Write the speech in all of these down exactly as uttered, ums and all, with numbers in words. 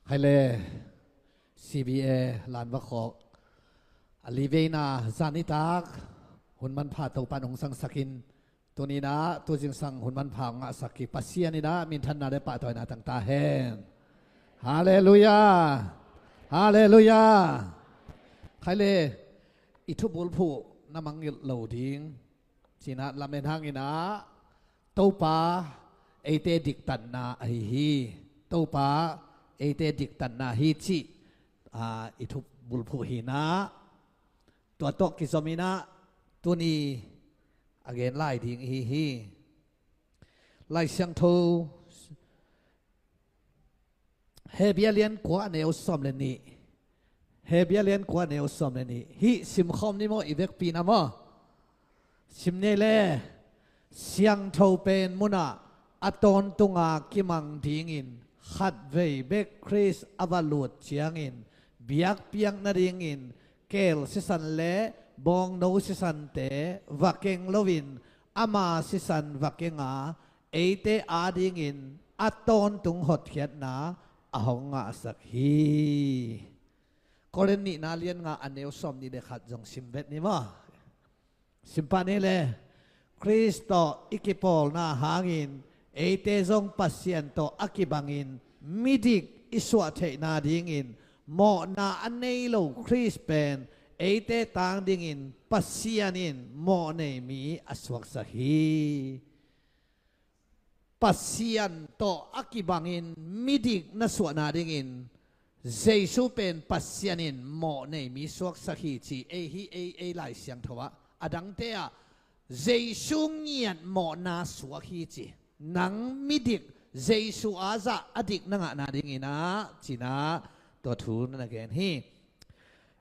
Khai le, C B A Lanvakhawk a li veina zan nitak hun manpha Topan hong sangsakin, tuninah tuzingsang hun manpha hong ngahsak hi Pasian inah minthanna le pahtawina tang ta hen. Halleluiah. Halleluiah. Khai le, i thubulphuh na mangngilh lo ding cinah lamen hanginah Topa eite diktatna ahi hi. Topa eite diktatna hi cih, aa, i thubulphuh hinah tua tawh kizominah tuni a gen lai ding ihi hi. Lai Siangtho Hebru lian kua a neu sawm le nih. Hebru lian kua a neu sawm le nih. Hih simkhawm ni maw, i vekpi na maw? Sim ni le, siangtho pen munah a tawntunga kimang dingin khatvei bek Khrist a va lut ciangin biakpiak nadingin keel sisan le bawngno sisante va keng loin ama sisan va kenga eite adingin a tawntung hotkhiatna a hong ngahsak hi. Korin nihna lian nga a neu sawm nih le khat zong sim vet ni maw? Sim pah ni le, Khrist tawh i kipawlna hangin eite zong Pasian tawh a kibangin midik i suah theihna dingin mawhna a nei lo Khrist pen eite tang dingin Pasian in mawhnei mi a suaksak hi. Pasian tawh a kibangin midik na suahna dingin Jesu pen Pasian in mawhnei mi suaksak hi ci ei hi, ei, ei Lai Siangtho ah. A dangte ah Jesu ngiat mawhna suak hi ci. Nang midik Jesu a zah a dik na ngahna dinginah cinah tua thu na na gen hi.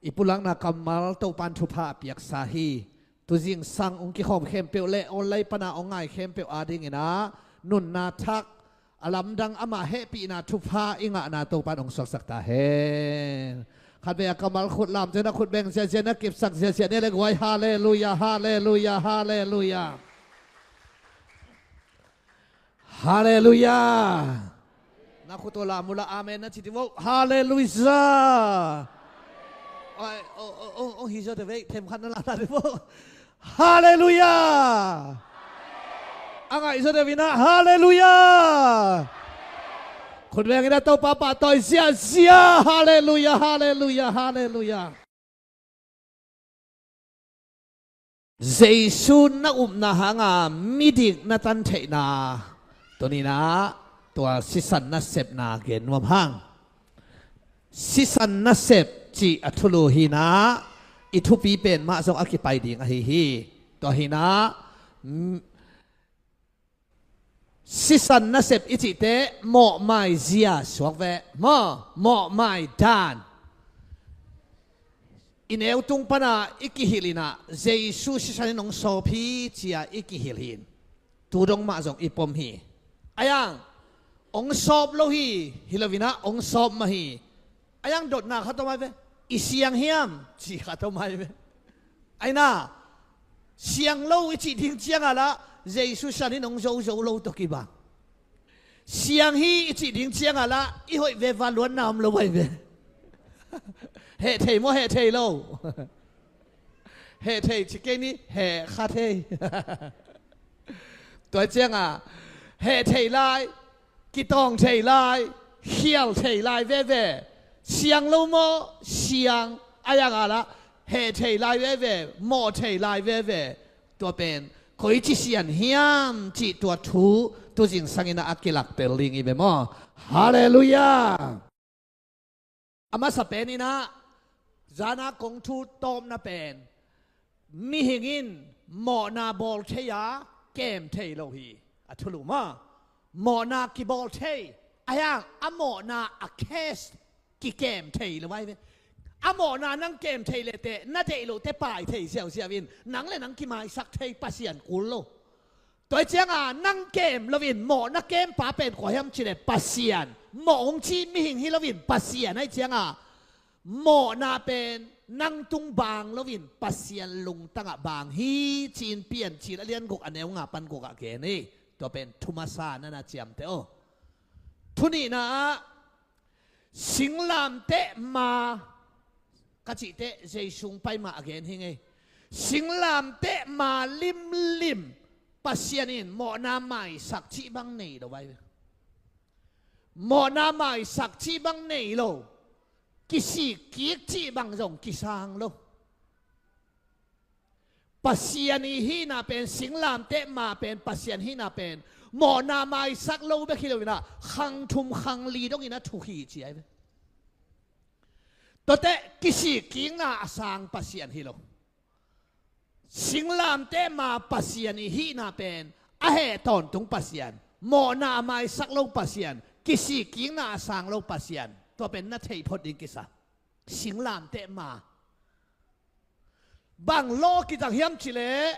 I pulakna kammal Topan thupha a piaksa hi. Tuzingsang hong kikhawm khempeuh le online pana hong ngai khempeuh adinginah nunna thak a lamdang amah hehpihna thupha i ngahna Topan hong suaksak ta hen. Khatvei a kammal khut lam ciangin a khut beng ziahziah na kipsak ziahziah ni le guai. Halleluiah, halleluiah, halleluiah. Halleluiah. Na khut uh lam uhla amen na ci dih vo. Halleluiah. Oi, o, o, o, o, hi zaw te vei, themkhat na la ta dih vo. Halleluiah. A ngaih zaw te vinah halleluiah. Khut vengin a Topa pahtawi ziahziah. Halleluiah, halleluiah, halleluiah. Jesu na upna hanga midik na tan theihna tuninah tua sisan nasepna gen nuam hang. Sisan nasep cih a thulu hinah i thupi pen mah zong a kipai ding ahi hi. Tua hinah, mm, sisan nasep i cihte mawhmai zia suak ve maw, mawhmai dan. I neutung pana i kihilh inah Jesu sisan in hong sawp hi cia i kihilh hin. Tu dong mah zong i pom hi. Aiang, hong sawp lo hi, hi loinah hong sawp mah hi. Aiang dotna khat om ai ve. I siang hiam ci khat om ai ve. Aina, siang lo i cih ding ciangah lah Jesu sisan in hong zo zo lo tawh kibang. Siang hi i cih ding ciangah lah i hoih ve, va luanna om lo ai ve. Heh thei maw, heh thei lo? Heh thei ci kei ni, heh kha thei. Tua ciangah heh thei lai, kitawng thei lai, khial thei lai veve. Siang lo maw? Siang. Aiang ah lah heh thei lai veve, mawh thei lai veve. Tua pen koici sian hiam cih tua thu tuzingsang inah a kilaktel ding i ve maw? Halleluiah. A masa pen inah zana kong thu tawpna pen mihing in mawhna bawl thei a kem thei lo hi. A thulu maw? Mawhna kibawl thei. Aiang a mawhna a case kikem thei lo ai ve. A mawhna nang kem thei leh teh na deih loh teh pai thei ziauziau in nang le nang kimaisak thei, Pasian kul lo. Tua cianga nang kem loin mawhna kempa pen kua hiam cileh Pasian. Mawh hong ci mihing hi loin Pasian ai cianga mawhna pen nang tung bang loin Pasian lungtangah bang hi ci-in Piancil a lian guk a neu nga pan gukah gen hi. Tua pen thumasa nana ciamteh aw. Thunihna ah Singlamteh ma ka cih teh Jesu hong pai ma a gen hi ngei. Singlamteh ma limlim Pasian in mawhna maisak cih bang nei lo ai ve. Mawhna maisak cih bang nei lo. Kisik kik cih bang zong kisang lo. Pasian i hihna pen, singlamteh ma pen Pasian hihna pen mawhna maisak lo bek hi lo in ah, khang thum khang li dongin a thuk hi ci ai ve. Tuate kisik kikna a sang Pasian hi lo. Singlamteh ma Pasian i hihna pen a heh tawntung Pasian, mawhna a maisak lo Pasian, kisik kikna a sang lo Pasian. Tua pen na theih phot ding kisa. Singlamteh ma bang law kizang hiam cih leh,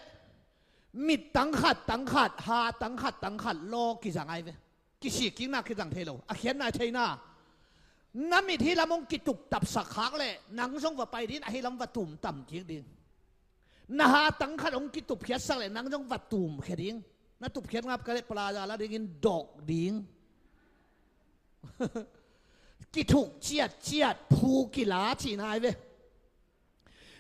mit tang khat tang khat, ha tang khat tang khat law kizang ai ve. Kisik kikna kizang thei lo, a khiatna thei na. Na mit hih lam hong kitup tapsak khak leh nang zong va pai ding, a hih lam va tum tam kik ding. Na ha tang khat hong kitup khiatsak leh nang zong va tum khia ding. Na tup khiat ngap ka leh plaza la dingin dok ding. Kithuk ciatciat, phu kila cihna ai ve.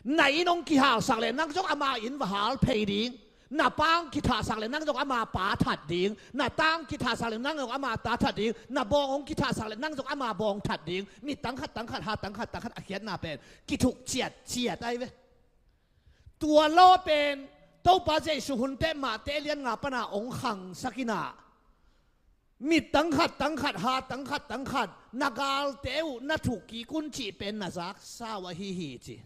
Na inn hong kihausak leh nang zong ama inn va hal phei ding. Na pa hong kithahsak leh nang zong ama pa that ding. Na ta hong kithahsak leh nang zong ama ta that ding. Na bawng hong kithahsak leh nang zong ama bawng that ding. Mit tang khat tang khat, ha tang khat tang khat a khiatna pen kithuk ciatciat ai ve. Tua law pen Topa Jesu hun teh Mate lian nga pana hong khangsak in ah, mit tang khat tang khat, ha tang khat tang khat, na galte uh na thuk kik un cih pen na zaksa uh ahi hi ci.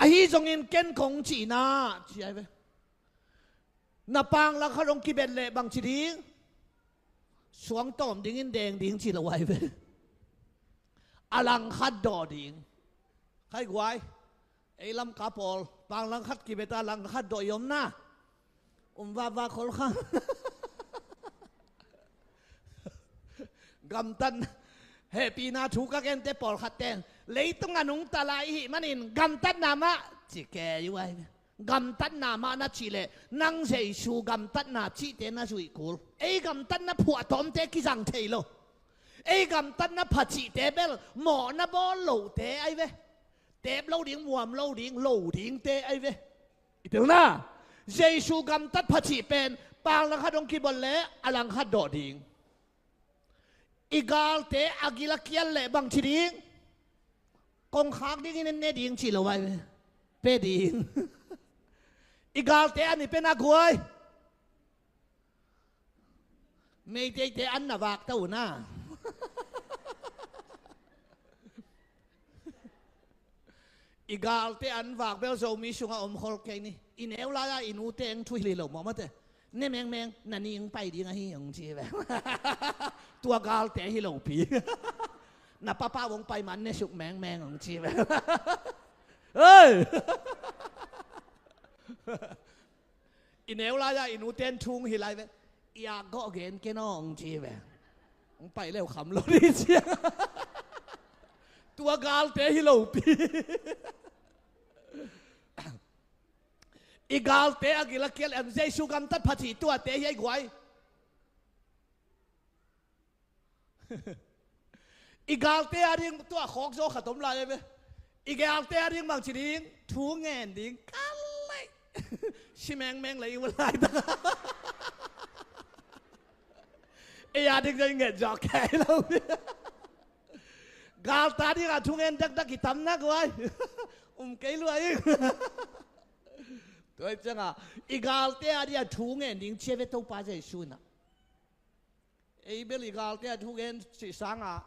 Ahi zongin ken kong cihna ci ai ve. Na pang langkhat hong kibet leh bangci ding? Suang tawm dingin deng ding ci lo ai ve. A langkhat dawh ding. Khai guai. Ei Lamka pawl, pang langkhat kibet a langkhat dawh i om na. Um vava khol kha. Gamtatna, hehpihna thu ka gente pawlkhat ten, leitung a nungta lai i hih manin gamtatna mah ci kei uh ai. Gamtatna mah na cih leh nang Jesu gamtatna cihte na zuih kul. Ei gamtatna phuahtawmte kizang thei lo. Ei gamtatna phacihte bel mawhna bawl lote ai ve. Teep lo ding, muam lo ding, lo dingte ai ve. I pilna, Jesu gamtat phacih pen pang langkhat hong kibawl leh a langkhat dawh ding. I galte a gil a kial leh bangci ding? Kongkhak dingin en ne ding ci lo ai ve. Pe ding. I galte a ni pen a guai. Meiteite an na vak ta uh na. I galte an vak bel Zomi sungah om khol kei ni. I neu lai-a i nute eng thu hi lo mawh mate. Ne mengmeng, na ning pai ding ahi hong ci ve. Tua galte hi lopi. Na papa hong pai man ne suk mengmeng hong ci ve. Hei! I neu lai-a i nute in thu hong hilh lai ve. I ak gawh gen ken aw hong ci ve. Hong pai leu kham lo ding ci a. Tua galte hi lopi. I galte a gil a kial em, Jesu gamtat phacih tuate hi ai guai. I galte a ding tua khawk zaw khat om lai ve. I galte a ding bangci ding, thu ngen ding. Ka lei. Si mengmeng lei uh lai tak. Ei a ding zai nget zawk kei lo. Galte a ding a thu ngen dakdak i tam nak uai. Um kei lua i. Tua i cianga i galte a ding a thu ngen ding cia ve Topa Jesu na. Ei bel i galte a thu gen cih sangah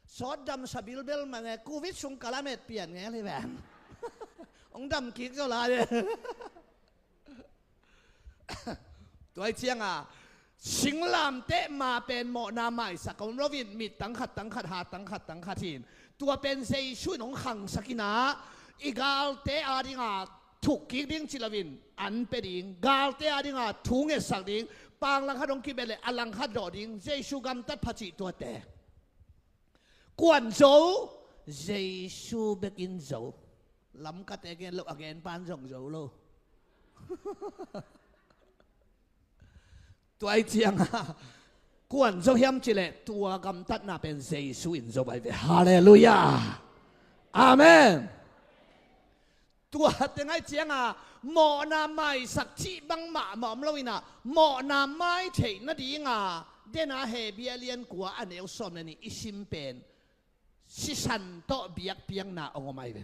sawt dam sabilbel mange covid sung kalamet pian nge le ven. Ong dam kik zo lai. Tua i cianga singlamteh ma pen mawhna maisak om loin mit tangkhat tangkhat ha tangkhat tangkhat hin tua pen Jesu in ong khangsak inah i galte a dinga thuk kik ding ci loin an pe ding, galte a dinga thu ngetsak ding, pang langkhat hong kibet le a langkhat dawh ding, Jesu gamtat phacih tuate. Kuan zo, Jesu bekin zo. Lamkate gen lo, a gen pan zong zo lo. Tua i cianga Kuan zo hiam cileh tua gamtatna pen Jesu in zo bai ve. Halleluiah. Amen. Tua teng ai cianga mawhna maisak cih bangmah mah om lo inah mawhna mai theih nadinga dena Hebru a lian kua a neu sawm le nih i sim pen sisan tawh biakpiakna hong om ai ve.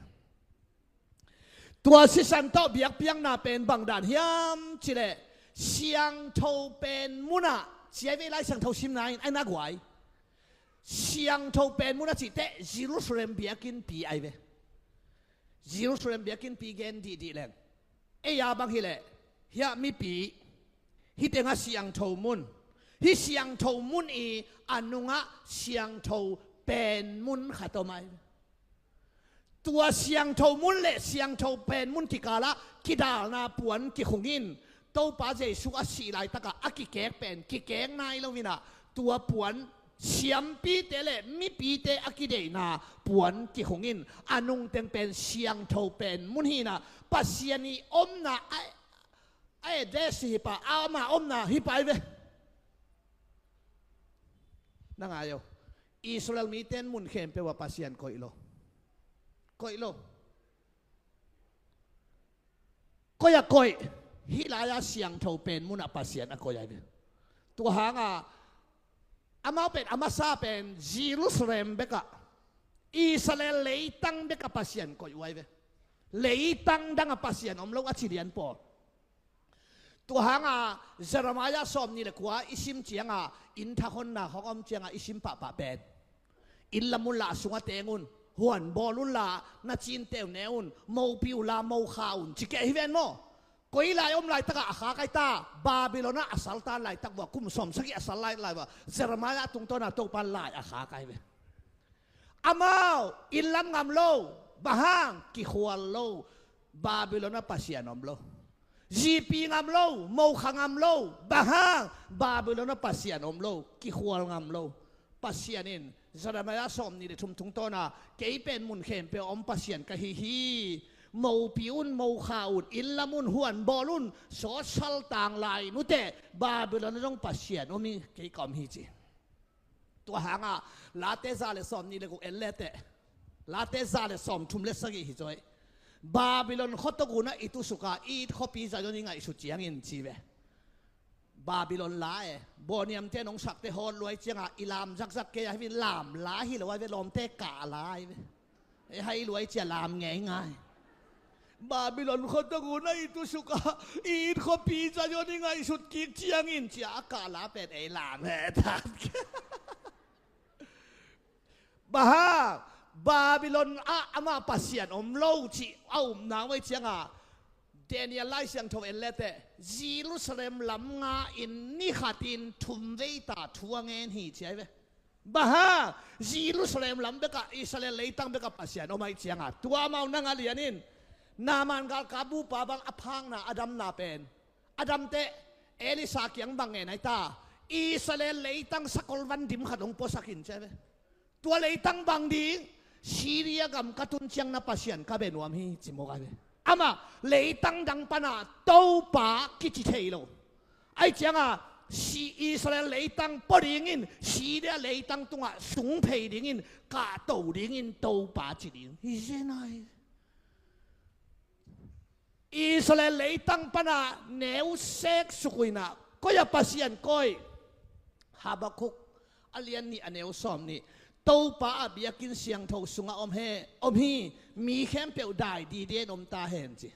Tua sisan tawh biakpiakna pen bangdan hiam cileh siangtho pen munah ciai ve. Lai Siangtho simna in ai na guai siangtho pen munah cihteh Jerusalem biakinnpi ai ve. Jerusalem biakinnpi gen dihdih leng ei a bang hileh hiah mipi hih tengah siangtho mun, hih siangtho mun i a nungah siangtho pen mun khat om ai. Tua siangtho mun le siangtho pen mun kikalah kidalna puan kikhung in Topa Jesu a sih laitakah a kikek pen kikek nai lo inah tua puan siampite le mipite a kideihna puan kikhung in a nungteng pen siangtho pen mun hinah Pasian i omna a a address hi pah, ama omna hi pah ai ve. Na ngai o. Israel mite in mun khempeuh ah Pasian koih lo. Koih lo. Koih a koih. Hih lai-a siangtho pen munah Pasian a koih ai ve. Tua hanga amau pen a masa pen Jerusalem bekah Israel leitang bekah Pasian koih uh ai ve. Leitang dangah Pasian om lo a ci lian pawl. Tua hanga Jeremiah sawm nih le kua i sim cianga inn thak honna hong om cianga i sim pahpah pen inn lam un la a sungah teng un, huan bawl un la na cinte uh ne un, mopi uh la mokha un ci keh hi ven maw? Koi lai om laitakah a khak ai ta? Babylon ah a saltan laitak vua kum sawm sagih a sal lai lai vua Jeremiah tungtawna Topa lai a khak ai ve. Amau inn lam ngam lo. Bang hang? Kikhual lo. Babylon ah Pasian om lo. Zipi ngam lo, mokha ngam lo. Bang hang? Babylon ah Pasian om lo. Kikhual ngam lo. Pasian in Jeremiah sawm nih le thum tungtawna kei pen mun khempeuh om Pasian ka hi hi. Mopi un, mokha un, inn lam un, huan bawl un, sawt saltang lai nuteh Babylon ah zong Pasian om hi, kei ka om hi ci. Tua hanga Late za le sawm nih le guk en leteh Late za le sawm thum le sagih hi zaw hi. Babylon khuatuk unah i tusuka i it khuapi Zion i ngaihsut ciangin ci ve. Babylon la e, bawniamte nong sakte hawt luai cianga i lam zakzak kei a hi ve. Lam la hi lo ai ve, lawmte kah la ai ve. E hai luai cia lam ngeingai. Babylon khuatuk unah i tusuka i it khuapi Zion i ngaihsut kik ciangin cia a kah la pen ei lam he tak. Bang hang? Babylon ah amah Pasian om lo cih a um nang vai cianga Daniel Lai Siangtho en leteh Jerusalem lam nga in ni khatin thum vei ta thu a ngen hi ci ai ve. Bang hang? Jerusalem lam bekah Israel leitang bekah Pasian om ai cianga tua amau nang a lianin Naaman galkap bupa bang a phakna a damna pen a damteh Elisha kiang bang ngen ai ta? Israel leitang sakol van dim khat hong puasak in ci ai ve. Tua leitang bang ding? Syria gam ka tun ciang na Pasian ka bia nuam hi ci mawk ai ve. Amah leitang dang pana Topa kici thei lo. Ai cianga si Israel leitang pua dingin Syria leitang tungah sung phei dingin kahto dingin Topa ci ding hi zen ai. Israel leitang pana neu sek suk uh inah koi a Pasian koih? Habakkuk a lian nih a neu sawm nih. Topa a biakinn siangtho sungah om he, om hi. Mi khempeuh dai diden om ta hen ci.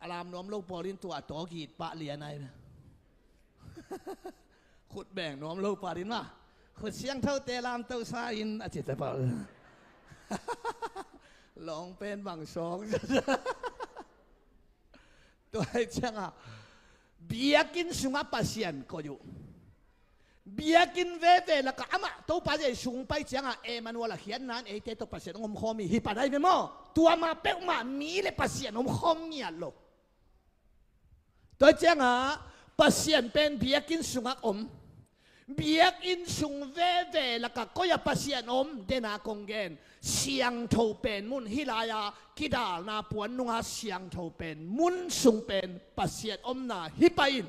A lam nuam lo pawl in tua a tawgit pah lian ai. Khut beng nuam lo pawl in mah khut siangthote lamtosa in a cite pawl. Lawng pen bang sawng. Tua ai cianga biakinn sungah Pasian koih uh. Biakinn veve lakah amah Topa Jesu hong pai cianga Emmanuel a khiatna in eite tawh Pasian hong omkhawm hi, hi pan ai ve maw? Tua mah peuhmah mi le Pasian omkhawm ngiat lo. Tua cianga Pasian pen biakinn sungah om. Biakinn sung veve lakah koi a Pasian om? Dena kong gen siangtho pen mun, hih lai-a kidalna puan nunga siangtho pen mun sung pen Pasian omna hi pai in.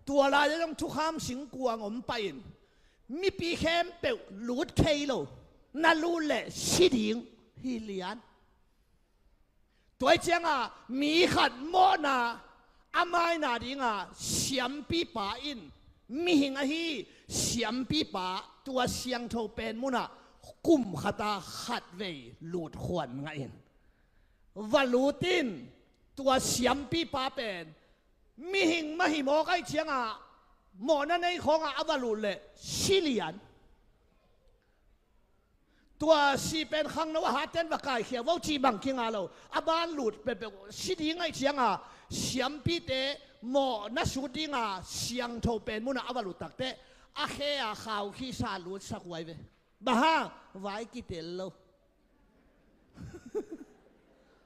Tua lai-ah zong thukham singkuang om pahin mipi khempeuh lut thei lo, na lut leh si ding hi lian. Tua hi ciangah mi khat mawhna a maina dingah siampipa in mihing ahi siampipa tua siangtho pen munah kum khata khatvei lutkhuan ngahin va lut in tua siampipa pen mihing mah hi mawk ahi ciangah mawhna nei khawngah a va lut leh si lian. Tua si pen khangno a hatten va kaikhia vo cih bang kinga lo. A ban lut peuhpeuh si ding ahi cianga siampite mawhna sut dinga siangtho pen munah a va lut takteh a khe a khaukhisa lutsak huai ve. Bang hang vai kitel lo.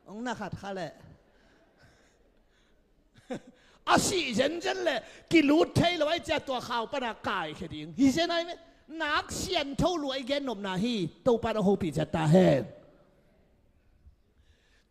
Ong na khat kha leh a sih zenzen le kilut thei lo ahi ciah tua khau pana kaikhia ding hi zen ahi ve. Nak siangtho lua i gennopna hi. Topa na hopih ciat ta hen.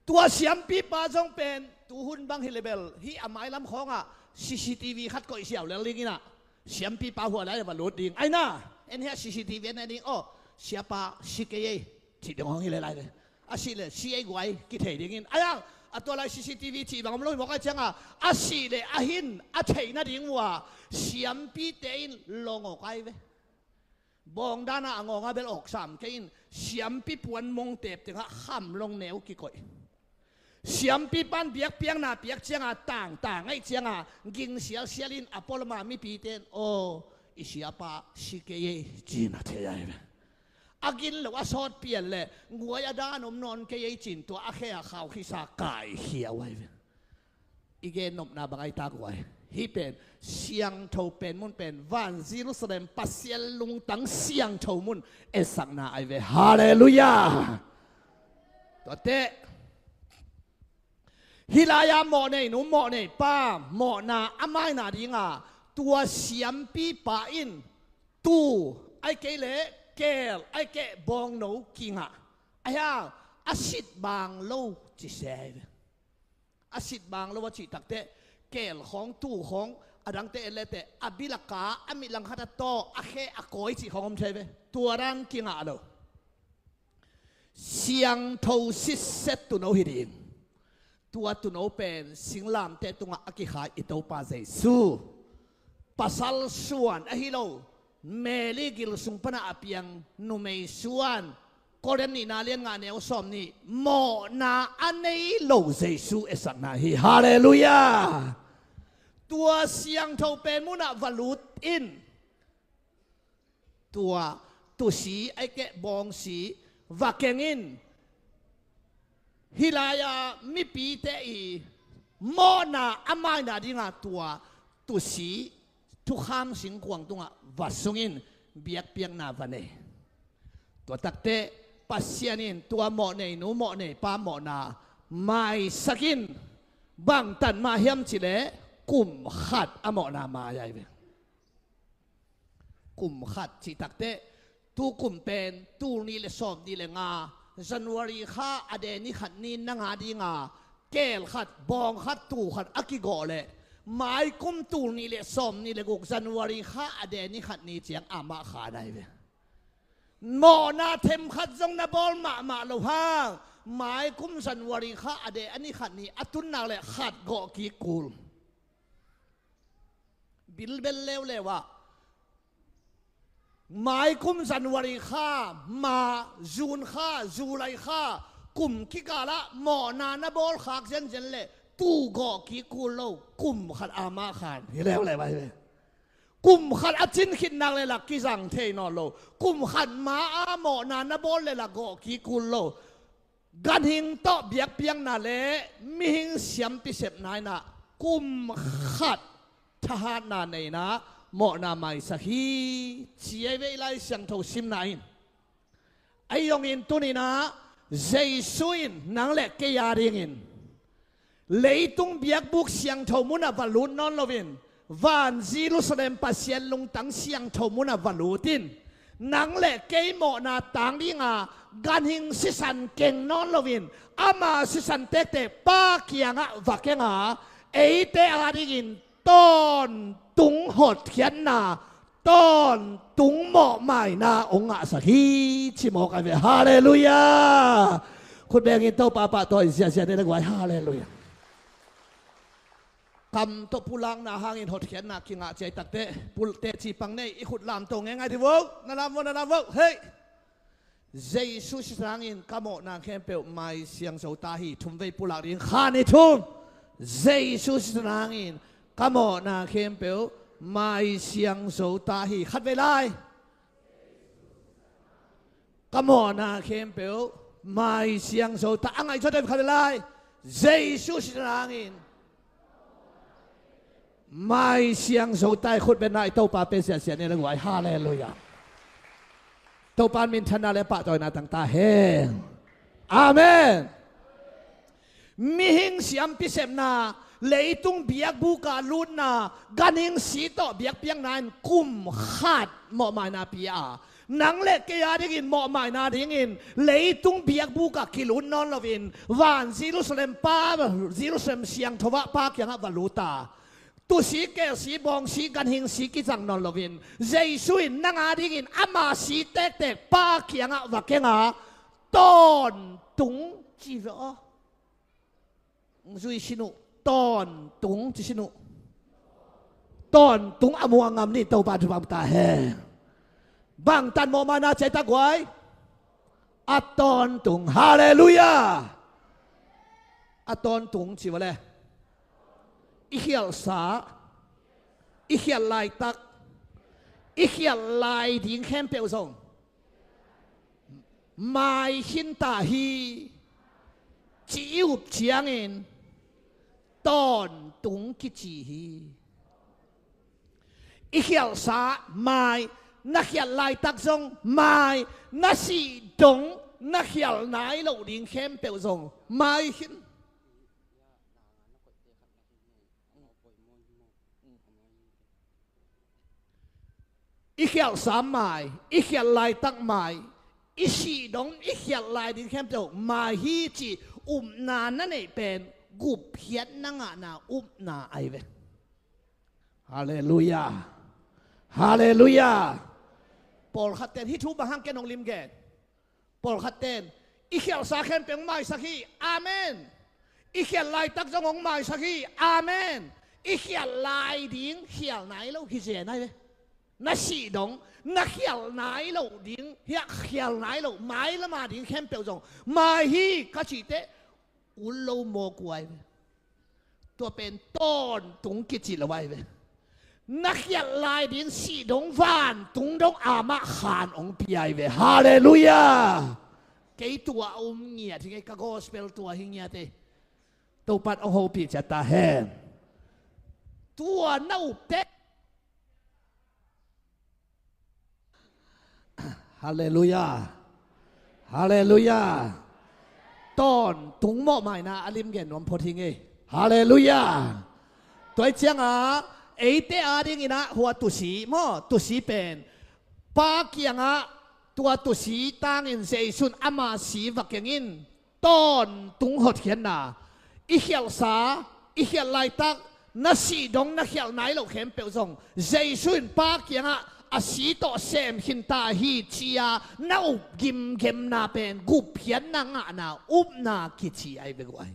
Tua siampipa zong pen tuhun bang hi lebel hi a mailam khawngah C C T V khat koih siau lel ding inah siampipa hualai a va lut ding aina en hiah C C T V en ding aw siapa si kei ei. Cih dong hong hi le lai le a sih le si ei guai kithei dingin a yang a tua lai C C T V cih bang om lo hi mawk a cianga a sih le a hin a theih nading uh a siampite in long awk ai ve. Bawngdana a ngawng a bel awk sam kei in siampi puan mong tep tengah kham long neu kikoih. Siampi pan biakpiakna piak cianga tangtang aih cianga ging sialsial in a pualama mipite in aw i siapa si kei ei cina thei ai ve. A gin lo a sawt pian le guai a dan om nawn kei ei cin tua a khe a khaukhisa kaikhia huai ve. I gennopna bang ai tak huai hi pen siangtho pen mun pen van Jerusalem Pasian lungtang siangtho mun esakna ai ve. Halleluiah. Tuate hih lai-a mawhnei nu mawhnei pa mawhna a maina dinga tua siampipa in tu ai kei le keel ai keh bawngno kingah a hiang a sit bang lo ci se ai ve. A sit bang lo a cih takteh keel khawng tu khawng a dangte en leteh a bilaka a mit langkhat a taw a khe a kawi cih khawng om thei ve. Tua dan kingah lo. Siangtho sitset tuuno hi ding. Tua tuuno pen singlamteh tungah a kikhai i Topa Jesu. Pasal suan ahi lo Mary gil sung pana a piang numei suan Korin nihna lian ngah neu sawm nih mawhna a nei lo Jesu esakna hi. Halleluiah. Tua siangtho pen munah va lut in tua tusi ai keh bawngsi va keng in hih lai-a mipite i mawhna a maina dinga tua tusi thukham singkuang tungah va sungin biakpiakna va nei. Tua takteh Pasian in tua mawhnei nu mawhnei pa mawhna maisak in bangtan mah hiam cileh kum khat a mawhna mai ai ve. Kum khat cih takteh tu kum pen tul nih le sawm nih le nga January kha a de ni khat ni na nga dinga keel khat bawng khat tu khat a kigawh leh mai kum tul nih le sawm nih le guk January kha a de ni khat ni ciang amah khan ai ve. Mawhna themkhat zong na bawl mahmah lo hang mai kum January kha a de a ni khat ni a tunnak le khat gawh kik kul. Bilbel leuleu ah mai kum January kha ma June kha July kha kum kikalah mawhna na bawl khak zenzen le tu gawh kik kul lo kum khat amah khan hi leuleu ahi ve. Kum khat a cin khitnak le lak kizang thei nawn lo. Kum khat ma-a mawhna na bawl le lak gawh kik kul lo. Ganhing tawh biakpiakna le mihing siampi sepna inah kum khat thahatna neina mawhna maisak hi ci ei ve i Lai Siangtho simna in. Ahi zongin tuninah Jesu in nang le kei a dingin leitung biakbuk siangtho munah va lut nawn loin van Jerusalem Pasian lungtang siangtho munah va lut in nang le kei mawhna tang dinga ganhing sisan keng nawn loin ama sisan tektek Pa kiangah va kenga eite a dingin tawntung hotkhiatna, tawntung mawhmaina hong ngahsak hi, ci mawk ai ve. Halleluiah. Khut bengin Topa pahtawi ziahziah ni le guai. Halleluiah. Kam tawh pulakna hangin hotkhiatna kingah ciai takteh, pul teci pang nei, i khut lamto ngeingai dih vo. Na lam vo, na lam vo. Hei. Jesu sisan hangin ka mawhna khempeuh mai siangso ta hi. Thumvei pulak ding, khat, nih, thum. Jesu sisan hangin ka mawhna khempeuh mai siangso ta hi. Khatvei lai. Ka mawhna khempeuh mai siangso ta. A ngaihsut deuh, khatvei lai. Jesu sisan hangin mai siangso ta hi. Khut bengin i Topa pe siahsiah ni le guai. Halleluiah. Topa minthanna le pahtawina tang ta hen. Amen. Mihing siampi sepna, leitung biakbuk ah lutna, ganhing si tawh biakpiakna in kum khat mawhmaina pia a, nang le kei a dingin mawhmaina dingin leitung biakbuk ah kilut nawn loin van Jerusalem pa, Jerusalem siangtho ah pa kiangah va lut a, tusi, kelsi, bawngsi, ganhingsi kizang nawn loin Jesu in nang a dingin ama si tektek pa kiangah va keng a, tawntung ci ve aw. Zui sin uh. Tawntung ci sin uh. Tawntung a muang ngam ni, Topa thupha ta hen. Bangtan mawhmaina ciai ta guai? A tawntung. Halleluiah. A tawntung ci vua le, i khialhsa, i khialh laitak, i khialh lai ding khempeuh zong mai khin ta hi, ci i up ciangin tawntung kici hi. I khialhsa mai, na khialh laitak zong mai, na sih dong na khialh nai loh ding khempeuh zong mai khin. I khialhsa mai, i khialh laitak mai, i sih dong i khialh lai ding khempeuh mai hi cih upna na neih pen gupkhiatna ngahna upna ahi ve. Halleluiah. Halleluiah. Pawlkhat ten hih thu bang hang ken hong lim gen. Pawlkhat ten i khialhsa khempeuh hong maisak hi. Amen. I khialh laitak zong hong maisak hi. Amen. I khialh lai ding khialh nai lo hi zen ahi ve. Na sih dong na khialh nai lo ding, hiah khialh nai lo, mai lama ding khempeuh zong mai hi ka cih teh, ul lo mawk uh ahi ve. Tua pen tawntung kici lo ahi ve. Na khialh lai ding sih dong vantung dong amah khan hong pia ahi ve. Halleluiah. Kei tua a um ngiat hi ngei, ka gospel tua hi ngiat ei. Topan hong hopih ciat ta hen. Tua na up teh. Halleluiah. Halleluiah. Tawntung mawhmaina a lim gen nuam phot hi ngei. Halleluiah. Tua hi ciangah eite a dingin ah hua tusi maw, tusi pen pa kiangah tua tusi tangin Jesu in ama si va keng in, tawntung hotkhiatna, i khialhsa, i khialh laitak, na sih dong na khialh nai loh khempeuh zong Jesu in pa kiangah a si tawh sem khin ta hi ci-a na up gimgemna pen gupkhiatna ngahna upna kici ahi ve guai.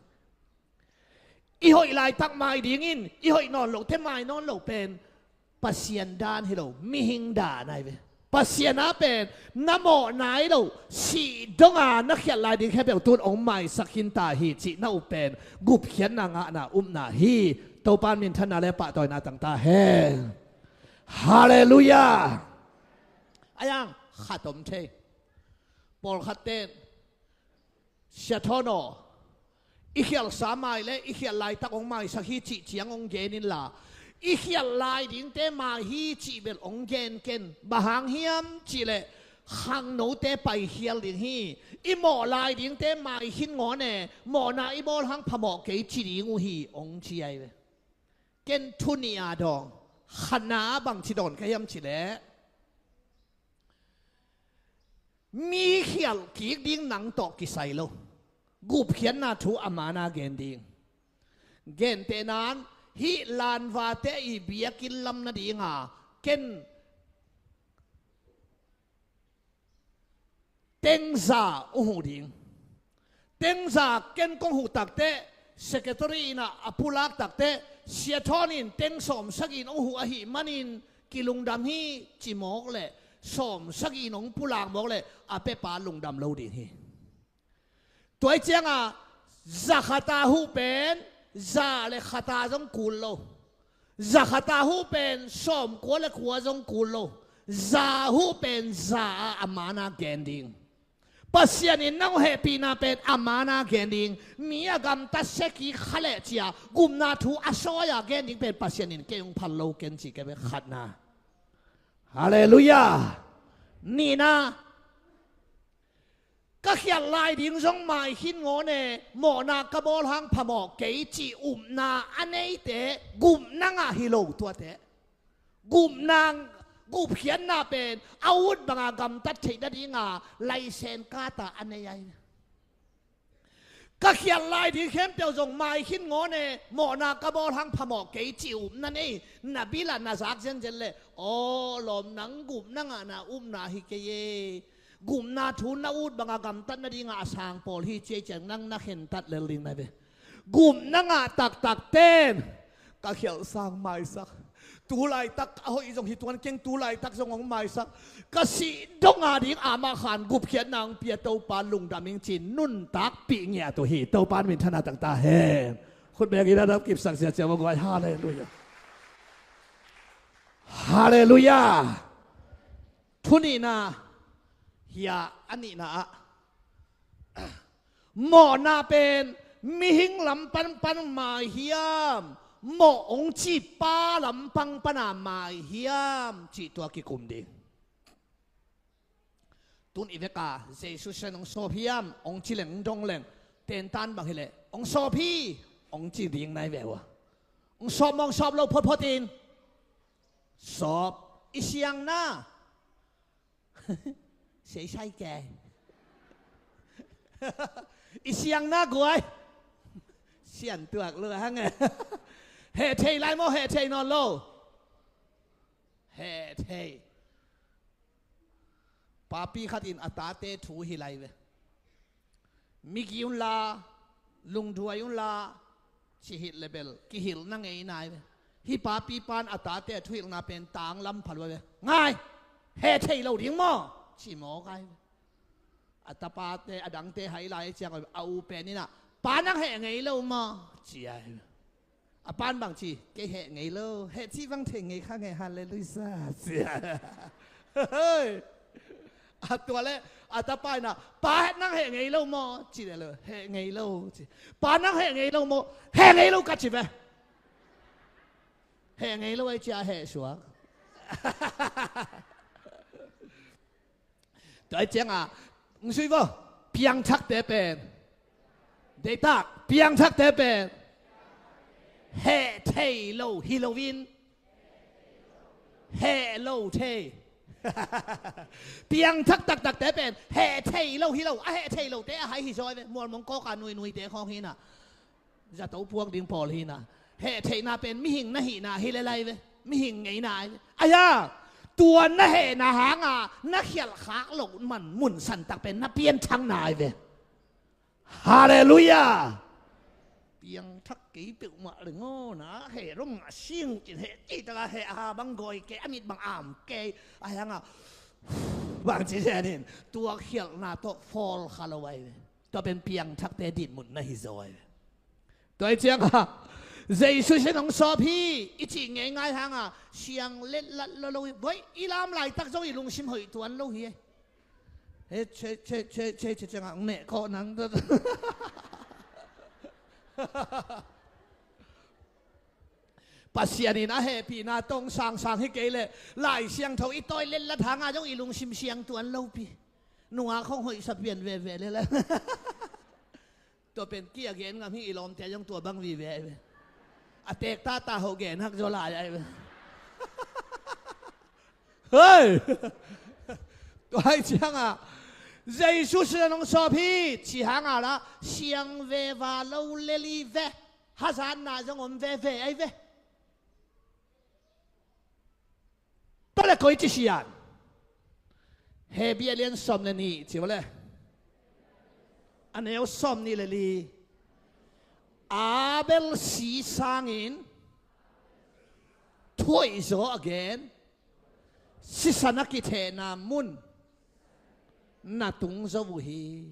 I hoih laitak mai dingin i hoih nawn loh te mai nawn loh pen Pasian dan hi lo, mihing dan ahi ve. Pasian a pen na mawh nai lo, sih donga na khialh lai ding khempeuh tun hong maisak khin ta hi cih na up pen gupkhiatna ngahna upna hi. Topan minthanna le pahtawina tang ta hen. Halleluiah. A yang khat om thei. Pawlkhat ten, Sia Thawn aw, i khialhsa mai le i khialh laitak hong maisak hi cih ciang hong gen inla, i khialh lai dingte mai hi cih bel hong gen ken. Bang hang hiam cihleh khangnote paikhial ding hi. I mawh lai dingte mai khin ngawn e, mawhna i bawl hang phamawh kei ci ding uh hi, hong ci ahi ve. Ken thu nih a dawng, khatna ah bangci dawn ka hiam cihleh, mi khialh kik ding nang tawh kisai lo. Gupkhiatna thu a man a gen ding. Gentehna-in Hih lanvate i biakinn lam nadinga ken tengza uh huh ding. Tengza ken kong huh takteh, secretary in ah a pulak takteh, Sia Thawn in teng sawm sagih in hong huh ahih manin kilungdam hi, ci mawk leh, sawm sagih in hong pulak mawk leh a pepa lungdam lo ding hi. Tua ih ciangah za khata huh pen za le khata zong kul lo. Za khata huh pen sawmkua le kua zong kul lo. Za huh pen za ah a mana gen ding. Pasian in nang hehpihna pen a mana gen ding. Mi a gamtat sekik kha leh cia gupna thu a sawi a gen ding pen Pasian in kei hong phal lo ken ci kei ve khatna. Halleluiah. Nihna, ka khialh lai ding zong mai khin ngawn e, mawhna ka bawl hang phamawh kei cih upna a neite gupna ngah hi lo tuate. Gupna, gupkhiatna pen a ut banga gamtat theih nadinga laisen kata a nei ahi. Ka khialh lai ding khempeuh zong mai khin ngawn e, mawhna ka bawl hang phamawh kei cih upna nei, na bil ah na zak zenzen leh, aw lawm, nang gupna ngahna upna hi kei e. Gupna thu na ut banga gamtat nadinga a sang pawl hi ci ei ciang nang na khentat lel ding na ve. Gupna ngah taktak ten ka khialh sang maisak. Tu laitak a hoih zong hi tuan keng, tu laitak zong hong maisak. Ka sih dong a ding amah khan gupkhiatna hong pia Topa lungdam ing ci nuntakpih ngiat uh hi. Topa minthanna tangta hen. Khut beng in a dap kipsak ziahziah uh guai. Halleluiah. Halleluiah. Thu nihna, hia a nihna ah, mawhna pen mihing lam panpan mai hiam, mawh hong ci pa lam pangpana mai hiam cih tua kikum ding. Tun i veka Jesu sian hong sawp hiam hong ci leng, hong dong leng, tentan bang hileh hong sawp hi hong ci ding nai ve uh a. Hong sawp maw hong sawp lo photphot in. Sawp. I siangna. Seisai kei. I siangna guai. Sian tuak lua hang e. Heh thei lai maw, heh thei nawn lo? Heh thei. Papi khat in a tate thu hi lai ve. Migi unla, lungduai unla, cihilh le bel kihilhna ngei nai ve. Hih papi pan a tate a thuhilhna pen tanglam pha lua ve. Ngai, heh thei lo ding maw? Ci mawk ai ve. A tapate a dangte hai lai ciang a u pen in ah, pa nang heh ngei lo maw? Ci ai ve. A pan bang ci, kei heh ngei lo, heh cih bang thei ngei kha ngei, halleluiah. A tua le a tapa in ah, pa nang heh ngei lo maw? Ci le lo, heh ngei lo ci. Pa nang heh ngei lo maw? Heh ngei lo ka ci ve. Heh ngei lo ai cia heh suak. Tua ai ciangah, ng sui vo, piangthakte pen. Deitak, piangthakte pen. Heh thei lo hi loin. Heh lo thei. Piangthak taktakte pen. Heh thei lo hi lo. A heh thei lote a hai hi zaw ve. Mualmong kawka nuinuite khawng hi na. Zato puak ding pawl hi na. Heh theihna pen mihing na hihna hi le lai ve. Mihing ngeina ai ve. Aia, tua na hehna hanga na khialh khak loh man mun santak pen na pianthakna ai ve. Halleluiah. Piangthak kei peuhmah le ngaw na heh rong a sing cin heh citaka heh a bang gawi kei a mit bang am kei. Aia nga bang ci zenin tua khialhna tawh fawl kha lo ai ve. Tua pen piangthakte dinmun na hi zaw ai ve. Tua hi ciangah Jesu sian hong sawp hi i cih ngeingai hanga siang letlat lo lo hi. Voi i lam laitak zong i lungsim hoih tuan lo hi. He che che che che che ciangah neh kawh nang. Pasian in a hehpihna tawh sangsang hi kei leh Lai Siangtho i tawi letlat hanga zong i lungsim siang tuan lopi. Nungak hong hoihsa pian veve le la. Tua pen ki a gen ngam hi i lawmte zong tua bang vive ai ve. A tektata hoh gen hak zaw lai ai ve. Hei! Tua hi ciangah Jesu sian hong sawp hi ci hanga la siang veva lo lel hi ve. Hazatna zong om veve ai ve. le koi ci sian. Hebru a lian sawm le nih ci le, a neu sawm nih le li. Abel si sangin thuhoih zaw a gen, sisan a kithehna mun na tung zo uh hi.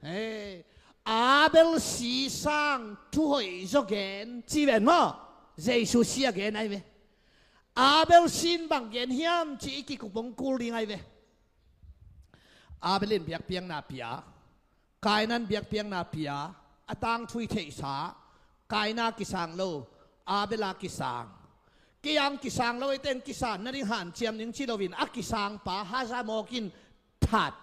Hei, Abel si sang thuhoih zaw gen ci ven maw? Jesu si a gen ai ve. Abel sin bang gen hiam ci i kikup hong kul ding ai ve. Abel in biakpiakna pia, Kaina in biakpiakna pia, a tangthu i theihsa, Kaina kisang lo, Abel a kisang. Kei ang kisang lo, i teng kisan nading hanciam ding ci loin a kisang pa haza mawk in that.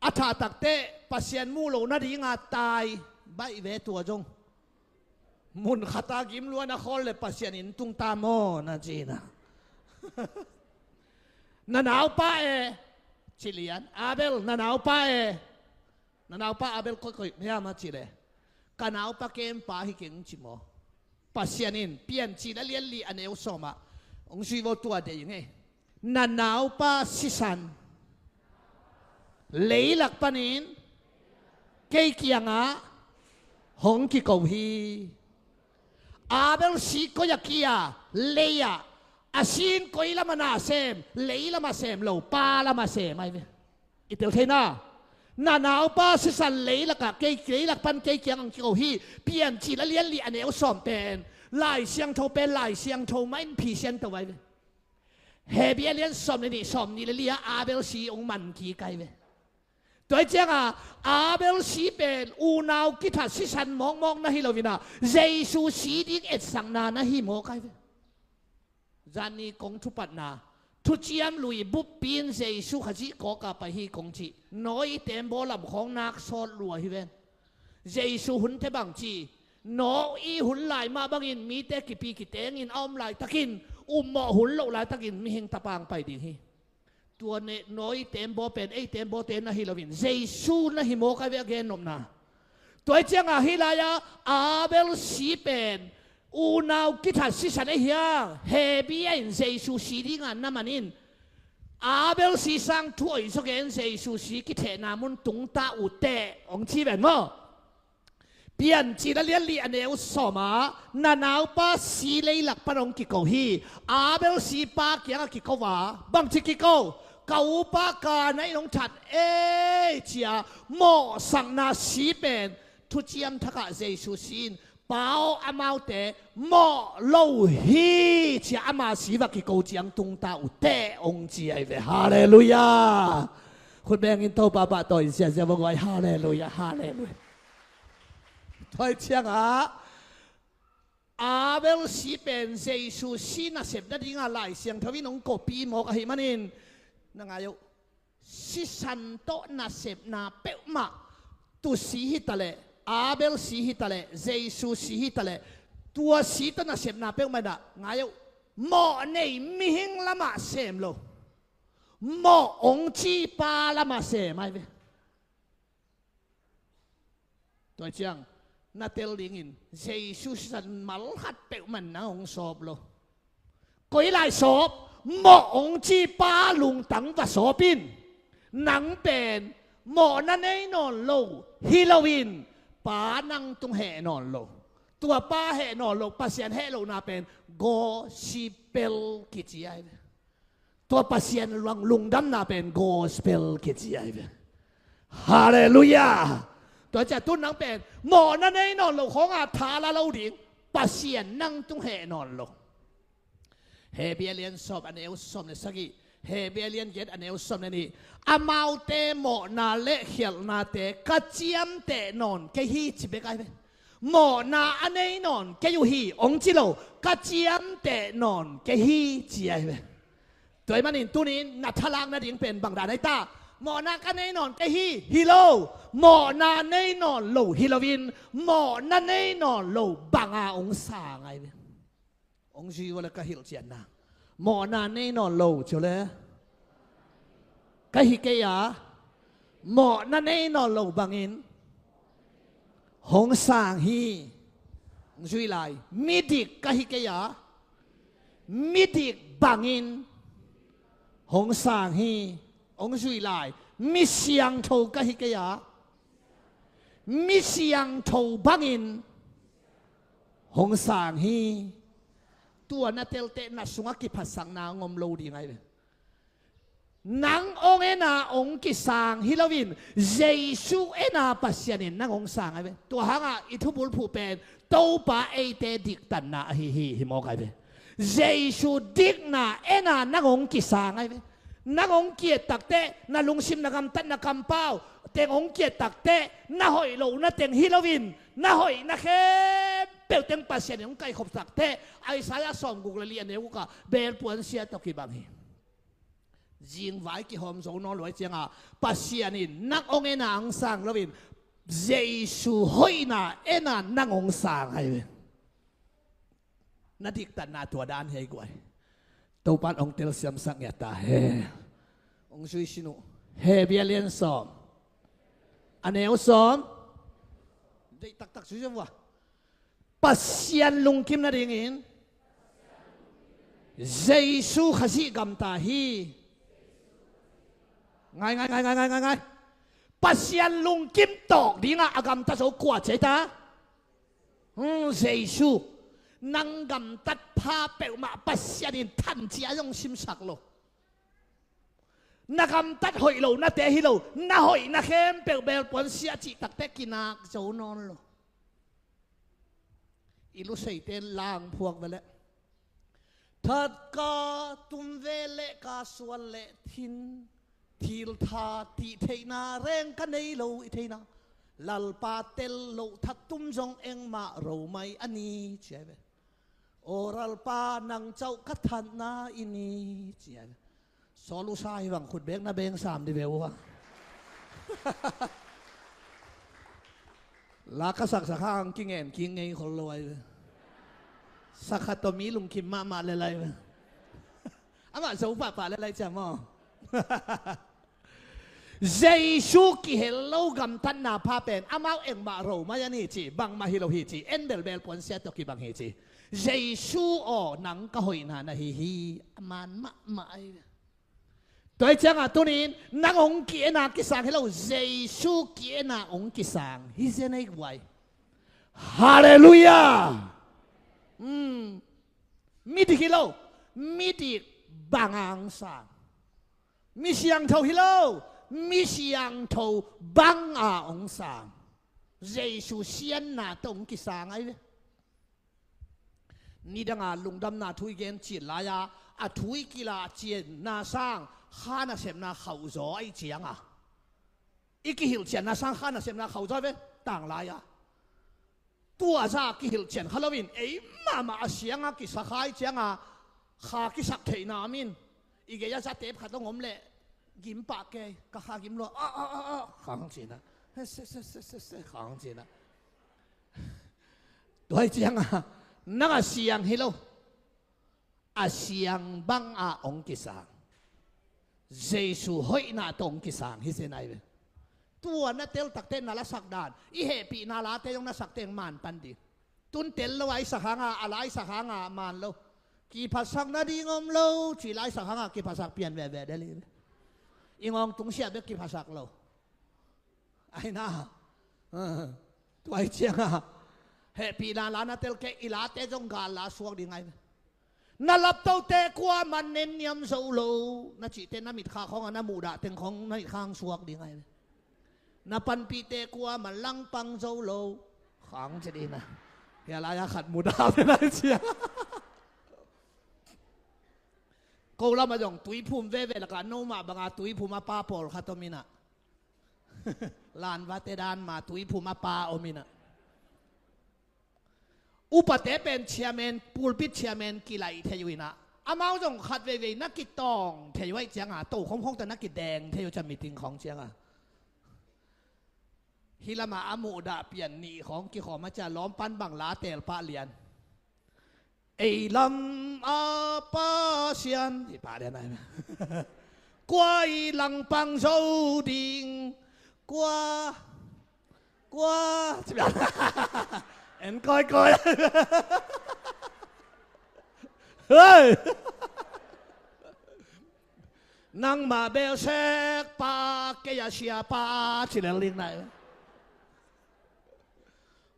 A thah takteh Pasian muh lo nadinga tai baih ve tua zong. Mun khata gim luan a khawl le Pasian in tung ta maw na cina. Na naupa e, ci lian, Abel, na naupa e. Na naupa Abel koikoi hiam a ci le, ka naupa kempa hi keng ci maw? Pasian in Piancil a lian li a neu sawmah hong zui vo tua dei nge. Na naupa sisan leilak panin kei kiangah hong kiko hi. Abel si koi a kia, lei ah, a sin koi lam a na sem, lei lam a sem lo, pa lam a sem ai ve. I tel thei na. Na naupa sisan leilak ah kei, leilak pan kei kiang hong kiko hi. Piancil a lian li a neu sawm pen Lai Siangtho pen Lai Siangtho mah in phi sian to ai ve. Hebru a lian sawm le nih, sawm nih le li ah Abel si hong man kik ai ve. Tua hi cianga Abel si pen unau kithat sisan mawkmawk na hi loin ah Jesu si ding etsakna na hi mawk ai ve. Zani kong thupatna, thuciam lui buppi in Jesu Khazih kawka pai hi kong cih, nawi tembaw lam khawng nak sawt lua hi ven. Jesu hunte bang ci, nawi hun lai mah bangin mite kipi kitengin a om laitakin, ummawh hun loh laitakin mihing tapa hong pai ding hi. Tua ne nawi tembaw pen ei tembawte na hi loin Jesu na hi mawk ai ve a gennopna. Tua hi cianga hih lai-ah Abel si pen unau kithat sisan ei hiang, Hebru in Jesu si dinga na man in Abel si sang thuhoih zaw gen Jesu si kithehna mun tungta uh teh hong ci ven maw? Piancil a lian li a neu sawmah na naupa si leilak pan hong kiko hi. Abel si pa kiangah kiko a, bangci kiko, ka upa Kaina in hong that ei cia mawhsakna si pen thuciam thakah Jesu si in pa aw amaute mawh lo hi cia ama si va kiko ciang tungta uh teh hong ci ai ve. Halleluiah. Khut bengin Topa pahtawi ziazia va guai. Halleluiah, halleluiah. Tua hi ciangah Abel si pen Jesu si nasep nadinga Lai Siangtho in hong kopi mawk ahih manin na ngai uh. Sisan tawh nasepna peuhmah, tu si hitaleh, Abel si hitaleh, Jesu si hitaleh, tua si tawh nasepna peuhmah in ah ngai uh. Mawh nei mihing lamah sem lo, mawh hong ci pa lamah sem ai ve. Tua hi ciang na tel dingin Jesu sisan malkhat peuhmah in nang hong sawp lo. Koi lai sawp? Mawh hong ci pa lungtang va sawp in. Nang pen mawhna nei nawn lo hi loin pa nang tung heh nawn lo. Tua pa heh nawn lo, Pasian heh lohna pen gospel kici ai ve. Tua Pasian lungdamna pen gospel kici ai ve. Halleluiah. Tua cia tun nang pen mawhna nei nawn lo khawnga thala lo ding, Pasian nang tung heh nawn lo. Hebru a lian sawm a neu sawm le sagih, Hebru a lian giat a neu sawm le nih. Amaute mawhna le khialhnate ka ciamteh nawn kei hi ci bek ai ve. Mawhna a nei nawn kei uh hi hong ci lo, ka ciamteh nawn kei hi ci ai ve. Tua ahih manin tunin na thalak nading pen bang dan ai ta? Mawhna ka nei nawn kei hi, hi lo. Mawhna nei nawn lo hi loin mawhna nei nawn lo banga hong sang ai ve. Hong zui uh le ka hilhcianna. Mawhna nei nawn lo ci uh le ka hi kei a, mawhna nei nawn lo bangin hong sang hi. Hong zui lai, midik ka hi kei a, Midik bangin hong sang hi. Hong zui lai. Mi siangtho ka hi kei a, mi siangtho bangin hong sang hi. Tua na telteh na sungah kiphatsakna hong om lo ding ahi ve. Nang hong en a hong kisang hi loin, Jesu en a Pasian in nang hong sang ahi ve. Tua hangah i thubulphuh pen Topa eite diktatna ahi hi, hi mawk ahi ve. Jesu dikna en a nang hong kisang ahi ve. Nang hong ki-et takteh na lungsim, na gamtat, na kampau teng hong ki-et takteh, na hoih lohna teng hi loin, na hoihna khempeuh teng Pasian in hong kaihkhop takteh, Isaiah sawmguk le li a neu guk ah belpuan sia tawh kibang hi. Zingvai kihawm zo nawn lo ahih ciangah Pasian in nang hong en a hong sang loin, Jesu hoihna en a nang hong sang ahi ve. Na diktatna tua dan hi ei guai. Topan hong telsiamsak ngiat ta hen. Hong zui sin uh. Hebru a lian sawm, a neu sawm. Deih taktak zui zia vua. Pasian lungkim nadingin Jesu Khazih gamta hi. Ngai, ngai, ngai, ngai, ngai, ngai, ngai. Pasian lungkim tawk dingah a gamta zo kua ci ei ta? Hmm, Jesu. Nang gamtat pha peuhmah Pasian in thancia zong simsak lo. Na gamtat hoih lo, nate hi lo, na hoihna khempeuh belpuan sia cih takteh kinak zo nawn lo. I luseite in lang phuak ve leh. That ka tum ve leh ka sual leh thin, thil tha tih theihna reng ka nei lo i theihna, Lalpa tel loh that tum zong engmah romai a ni ci ahi ve. Aw Lalpa nang cauh ka thatna i ni ci ahi ve. Sawl uh sa hi vang khut bek na beng sam di ve uh a. La ka saksak hang kingen kingei khol lo ahi ve. Sakhat tawh mi lungkim mahmah lel ahi ve. Amah zo pahpah lel ahi ciam aw. Jesu kihel lo gamtatna pha pen amau engmah romai a ni ci, bangmah hi lo hi ci, en belbel puansia tawh kibang hi ci. Jesu aw nang ka hoihna na hi hi. A man mahmah ahi ve. Tua hi ciangah tunin nang hong ki-en a kisang hi lo, Jesu ki-en a hong kisang hi zen ei guai. Halleluiah. Hmm. Midik hi lo, midik bang a hong sang. Mi siangtho hi lo, mi siangtho bang a hong sang. Jesu sianna tawh hong kisang ahi ve. Nidanga lungdamna thu i gen cit lai-a, a thu i kila cianna sang kha nasepna khauh zaw ahi cianga, i kihilh cianna sang kha nasepna khauh zaw ve. Tang lai-a tua za kihilh cian kha loin ei mahmah a sianga kisa kha ahi cianga, kha kisak theihna om in. I gei-a za tep khat hong om leh gim pah kei, ka kha gim lua, ah, ah, ah, ah, khang cina, he, se, se, se, se, se, khang cina. Tua hi cianga nang a siang hi lo, a siang bang a hong kisang. Jesu hoihna tawh hong kisang hi zen ahi ve. Tua na tel takte na lasak dan, i hehpihna late zong na sak teng man pan ding. Tun tel lo a i sak hanga, a la i sak hanga man lo. Kiphasak nading om lo ci la i sak hanga kiphasak pian veve del hi ve. I ngawng tungsiah bek kiphasak lo. Aina. Tua hi cianga hehpihna la na tel kei, i late zong gal la suak ding ahi ve. Na laptote kuaman nenniam zo lo, na cihte na mitkha khawngah na muhdah teng khawng na mitkha hong suak ding ahi ve. Na panpihte kuaman langpang zo lo. Khang cedina. Hia lai-a khat mudah ve lai cia. Ko lamah zong tuiphum veve lakah nomah banga tuiphum a pa pawlkhat om inah. Lanvate dan ma tuiphum a pa om inah. Upate pen chairman, pulpit chairman kilaih thei uh inah, amau zong khat veivei na kitawng thei uh aih cianga, tokhom khawngte na kideng thei uh ca meeting khawng cianga. Hih lamah a muhdah pian nih khawng kikhawm a cia lawmpan bang la teel pah lian. Ei lam a Pasian hi pah lian ahi. Kua i langpang zo ding, kua, kua. En kawikawi. Hei! Nangmah belsek pa, kei a sia pa, ci lel ding nai.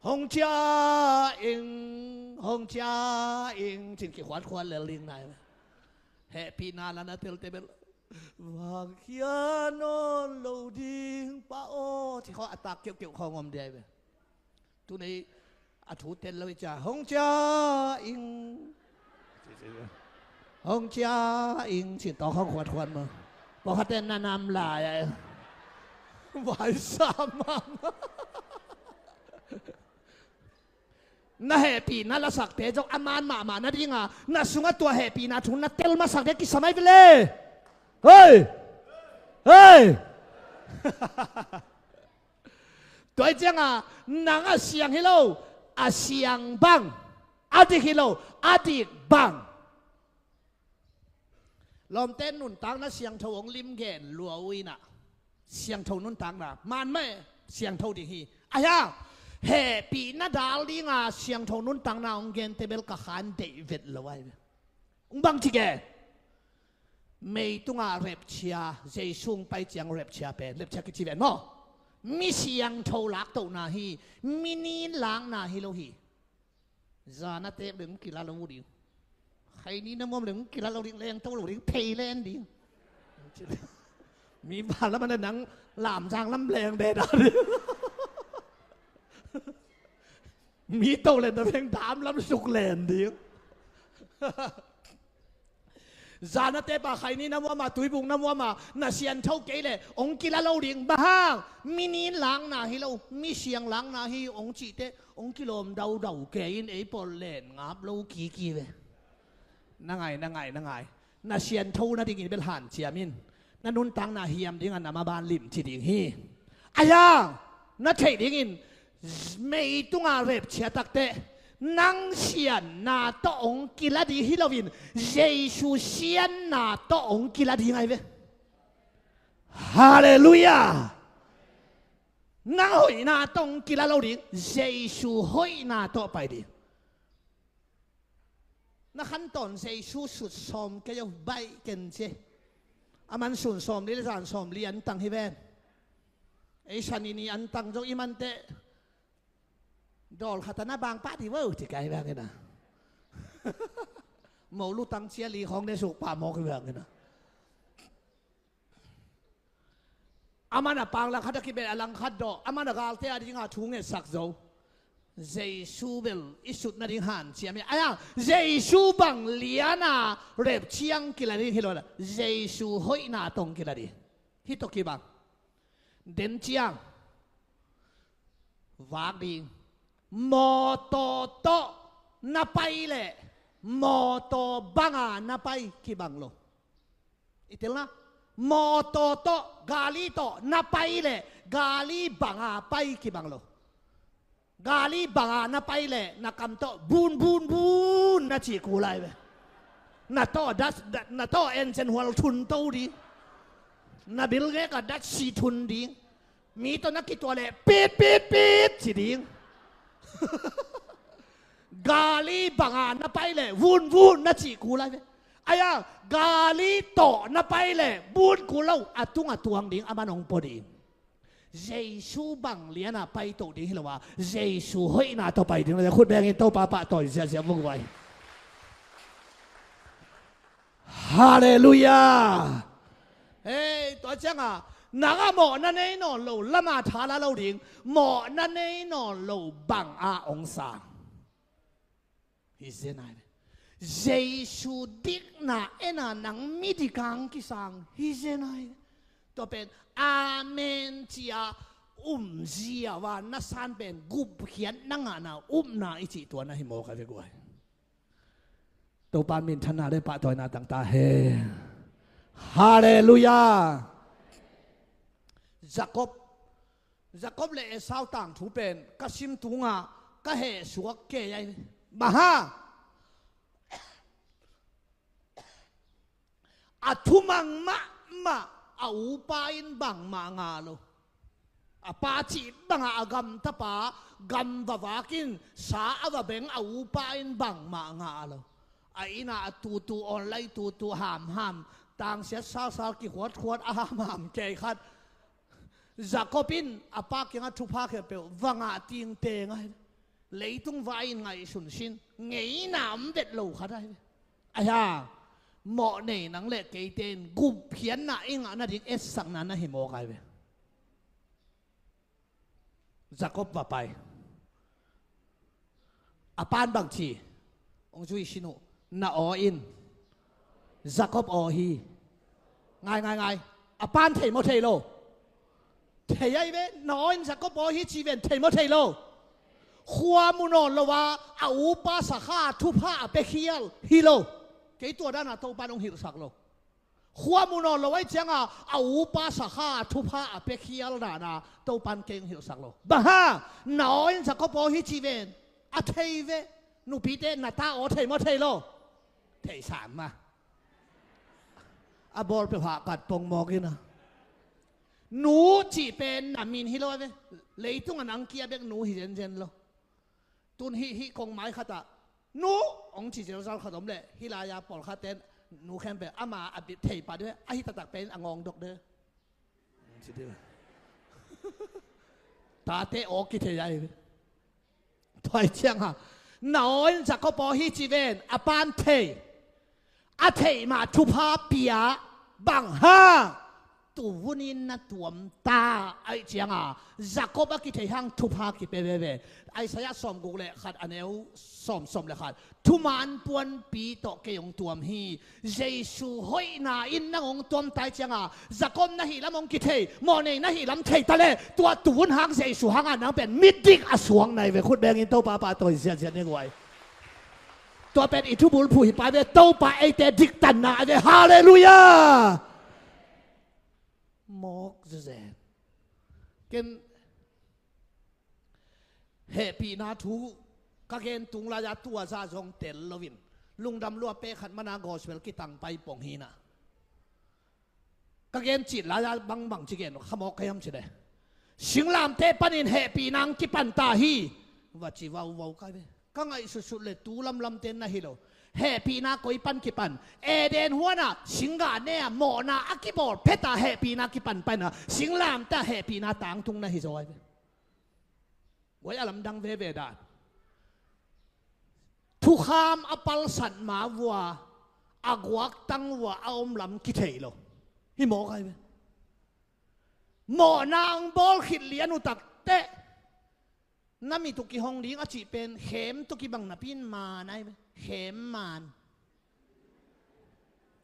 Hong cia ing, hong cia ing, cin kikhuatkhuat lel ding nai. Hehpihna la na telte bel, vangkhia nawn lo ding pa aw, ci khawng a tak keuhkeuh khawng om ding ai ve. Tunei a thu tel lo i cia, hong cia ing. Hong cia ing, cin tawng hong khuatkhuat maw. Pawlkhatte na nam lai a. Vai sa mah. Na hehpihna lasakte zong a man mahmah nadinga, na sungah tua hehpihna thu na tel masak ding kisam ai ve le. Hei! Hei! Tua hi cianga, nang a siang hi lo, a siang bang, a dik hi lo, a dik bang. Lawmte nuntakna siangtho hong lim gen lua uh inah, siangtho nuntakna man mah e, siangtho ding hi. Ahi hang hehpihna dal dinga siangtho nuntakna hong gente bel ka khan deih vet lo ai ve. Hong bang ci gen? Meitungah repchia, Jesu hong pai ciang repchia pen, repchia kici ven maw? Mi siangtho laktohna hi, mi nin lakna hi lo hi. Zan a tek leng kila lo ding. Khaini na muam leng kila lo ding, leng to lo ding, thei len ding. Mi van lam a nang lamzang lam leng deda ding. Mi to len na leng dam lam suk len ding. Zan a tepa, khaini na muama, tuibuk na muama, na siangtho kei leh hong kila lo ding. Bang hang? Mi nin lakna hi lo, mi siang lakna hi hong cihte hong kilawm daudau kei in ei pawl len ngap lo kiki ve. Na ngai, na ngai, na ngai. Na siangtho nadingin bel hanciam in. Na nuntakna hiam dingah na maban limci ding hi. Ahi hang na theih dingin, meitunga repchia takteh nang sianna tawh hong kila ding hi loin, Jesu sianna tawh hong kila ding ai ve. Halleluiah. Nang hoihna tawh hong kila lo ding, Jesu hoihna tawh pai ding. Na khantawn Jesu sut sawm kei aw, baih ken ci. A man sun sawmli le zan sawmli an tang hi ven. Ei sanini an tang zong i manteh dawl khat a na bang pah dih vo ci kai vangin a. Mo lutang cia li khawng ne suk pah mawk hi vangin a. A man a pang langkhat a kibeh a langkhat dawh, a man a galte a dinga thu ngetsak zo. Jesu bel i sut nading hanciam hi. Ahi hang Jesu bang liana repchia kila ding hi lo la, Jesu hoihna tawh kila ding. Hih tawh kibang. Den ciang vak ding. Mawtaw tawh na pai leh mawtaw banga na pai kibang lo. I telna, mawtaw tawh, gali tawh na pai leh gali banga pai kibang lo. Gali banga na pai leh na kam tawh bun bun bun na cih kul ai ve. Na tawh dat, na tawh engine hual thun to ding. Na bil ngek a dat si thun ding. Mi tawh na kituah leh pit pit pit ci ding. Gali banga na pai leh vun vun na cih kul ai ve. Ahi hang gali tawh na pai leh bun kul lo, a tung a tuang ding, a man hong pua ding. Jesu bang liana pai toh ding hi lo a, Jesu hoihna tawh pai ding lo. Khut bengin Topa pahtawi ziahziah vungvai. Halleluiah. Hei, tua cianga nang a mawhna nei nawn lo lama tha la lo ding. Mawhna nei nawn lo banga hong sang. Hi zen ai. Jesu dikna ena nang mi dikang kisang hi zen ai. Tua pen amen cia umzia va na san pen gupkhiat na ngahna upna i cih tua na hi mawk ai ve guai. Topa minthanna le pahtawina tang ta hen. Halleluiah. Jacob, Jacob le Esau tangthu pen ka sim tungah ka heh suak kei ai. Bang hang? A thumang mahmah a upa in bangmah ngah lo. A pa cih bangah a gamtapa gam va vakin sa a va beng a upa in bangmah ngah lo. a inn ah a tutu, online tutu, hamham, tangsiat salsal kikhuatkhuat a hamham kei khat. Jacob in a pa kiangah thupha khempeuh va ngah tingteng ahi ve. Leitung vai in ngaihsun sin, ngeina om vet lo khat ahi ve. Ahi hang mawhnei nang le keite in gupkhiatna i ngah nading etsakna na hi mawk ahi ve. Jacob va pai. A pan bang ci? Hong zui sin uh. Na aw in Jacob aw hi. Ngai, ngai, ngai. A pan thei maw thei lo? Thei ahi ve. Na aw in Jacob aw hi ci ven, thei maw thei lo? Khua mu nawn lo a, a upa sakha thupha a pia khial hi lo. Kei tua dana Topa in hong hilhsak lo. Khua mu nawn lo ahih cianga a upa sakha thupha a pia khial dana Topa in kei hong hilhsak lo. Bang hang? Na aw in Jacob aw hi ci ven. A thei ve. Nupite, na ta aw thei maw thei lo? Thei sam mah. A bawl peuh hahkat pongmawk in a. Nu cih pen na min hi lo a ve. Leitung a nang kia bek nu hi zenzen lo. Tun hih, hih kong mai khatah nu hong ci zelzal khat om leh, hih lai-a pawlkhatte nu khempeuh ama a bit thei pah dih ve, ahi taktak pen a ngawng dok dih ve. Tate aw kithei ahi ve. Tua ahih cianga na aw in Jacob aw hi ci ven, a pan thei. A theih mah thupha pia. Bang hang? Tuvunin na tuam ta ahih cianga Jacob a kithei hang thupha kipia veve. Isaiah sawmguk le khat a neu sawm, sawm le khat. Thuman puanpi tawh kei hong tuam hi. Jesu hoihna in nang hong tuam ta ahih cianga Jacob na hih lam hong kithei, mawhnei na hih lam thei ta leh, tua tuvun hang Jesu hanga nang pen midik a suang na hi ve. Khut bengin Topa pahtawi ziahziah ni guai. Tua pen i thubulphuh hi pai ve, Topa eite diktanna a ve. Halleluiah. Mawk zezen. Ken hehpihna thu ka gen tung lai-a tua zah zong tel loin lungdam lua pek khat mana gospel kitang pai pong hi na. Ka gen cih lai-a bangbang ci gen kha mawk ka hiam cih leh, singlamteh panin hehpihna hong kipan ta hi. Va ci vauvau kai ve. Ka ngaihsutsut le tu lamlamte na hi lo. Hehpihna koi pan kipan? Eden huanah singgah ne-a mawhna a kibawl phet a hehpihna kipan pan a, singlamteh a hehpihna tangtung na hi zaw ai ve. Guai a lamdang veve dan. Thukham a palsat ma vua a guaktang vua a om lam kithei lo. Hi mawk ai ve. Mawhna ang bawl khit lian uh takteh na mit uh kihong ding a cih pen khem tawh kibang napi in maan ai ve. Khem maan.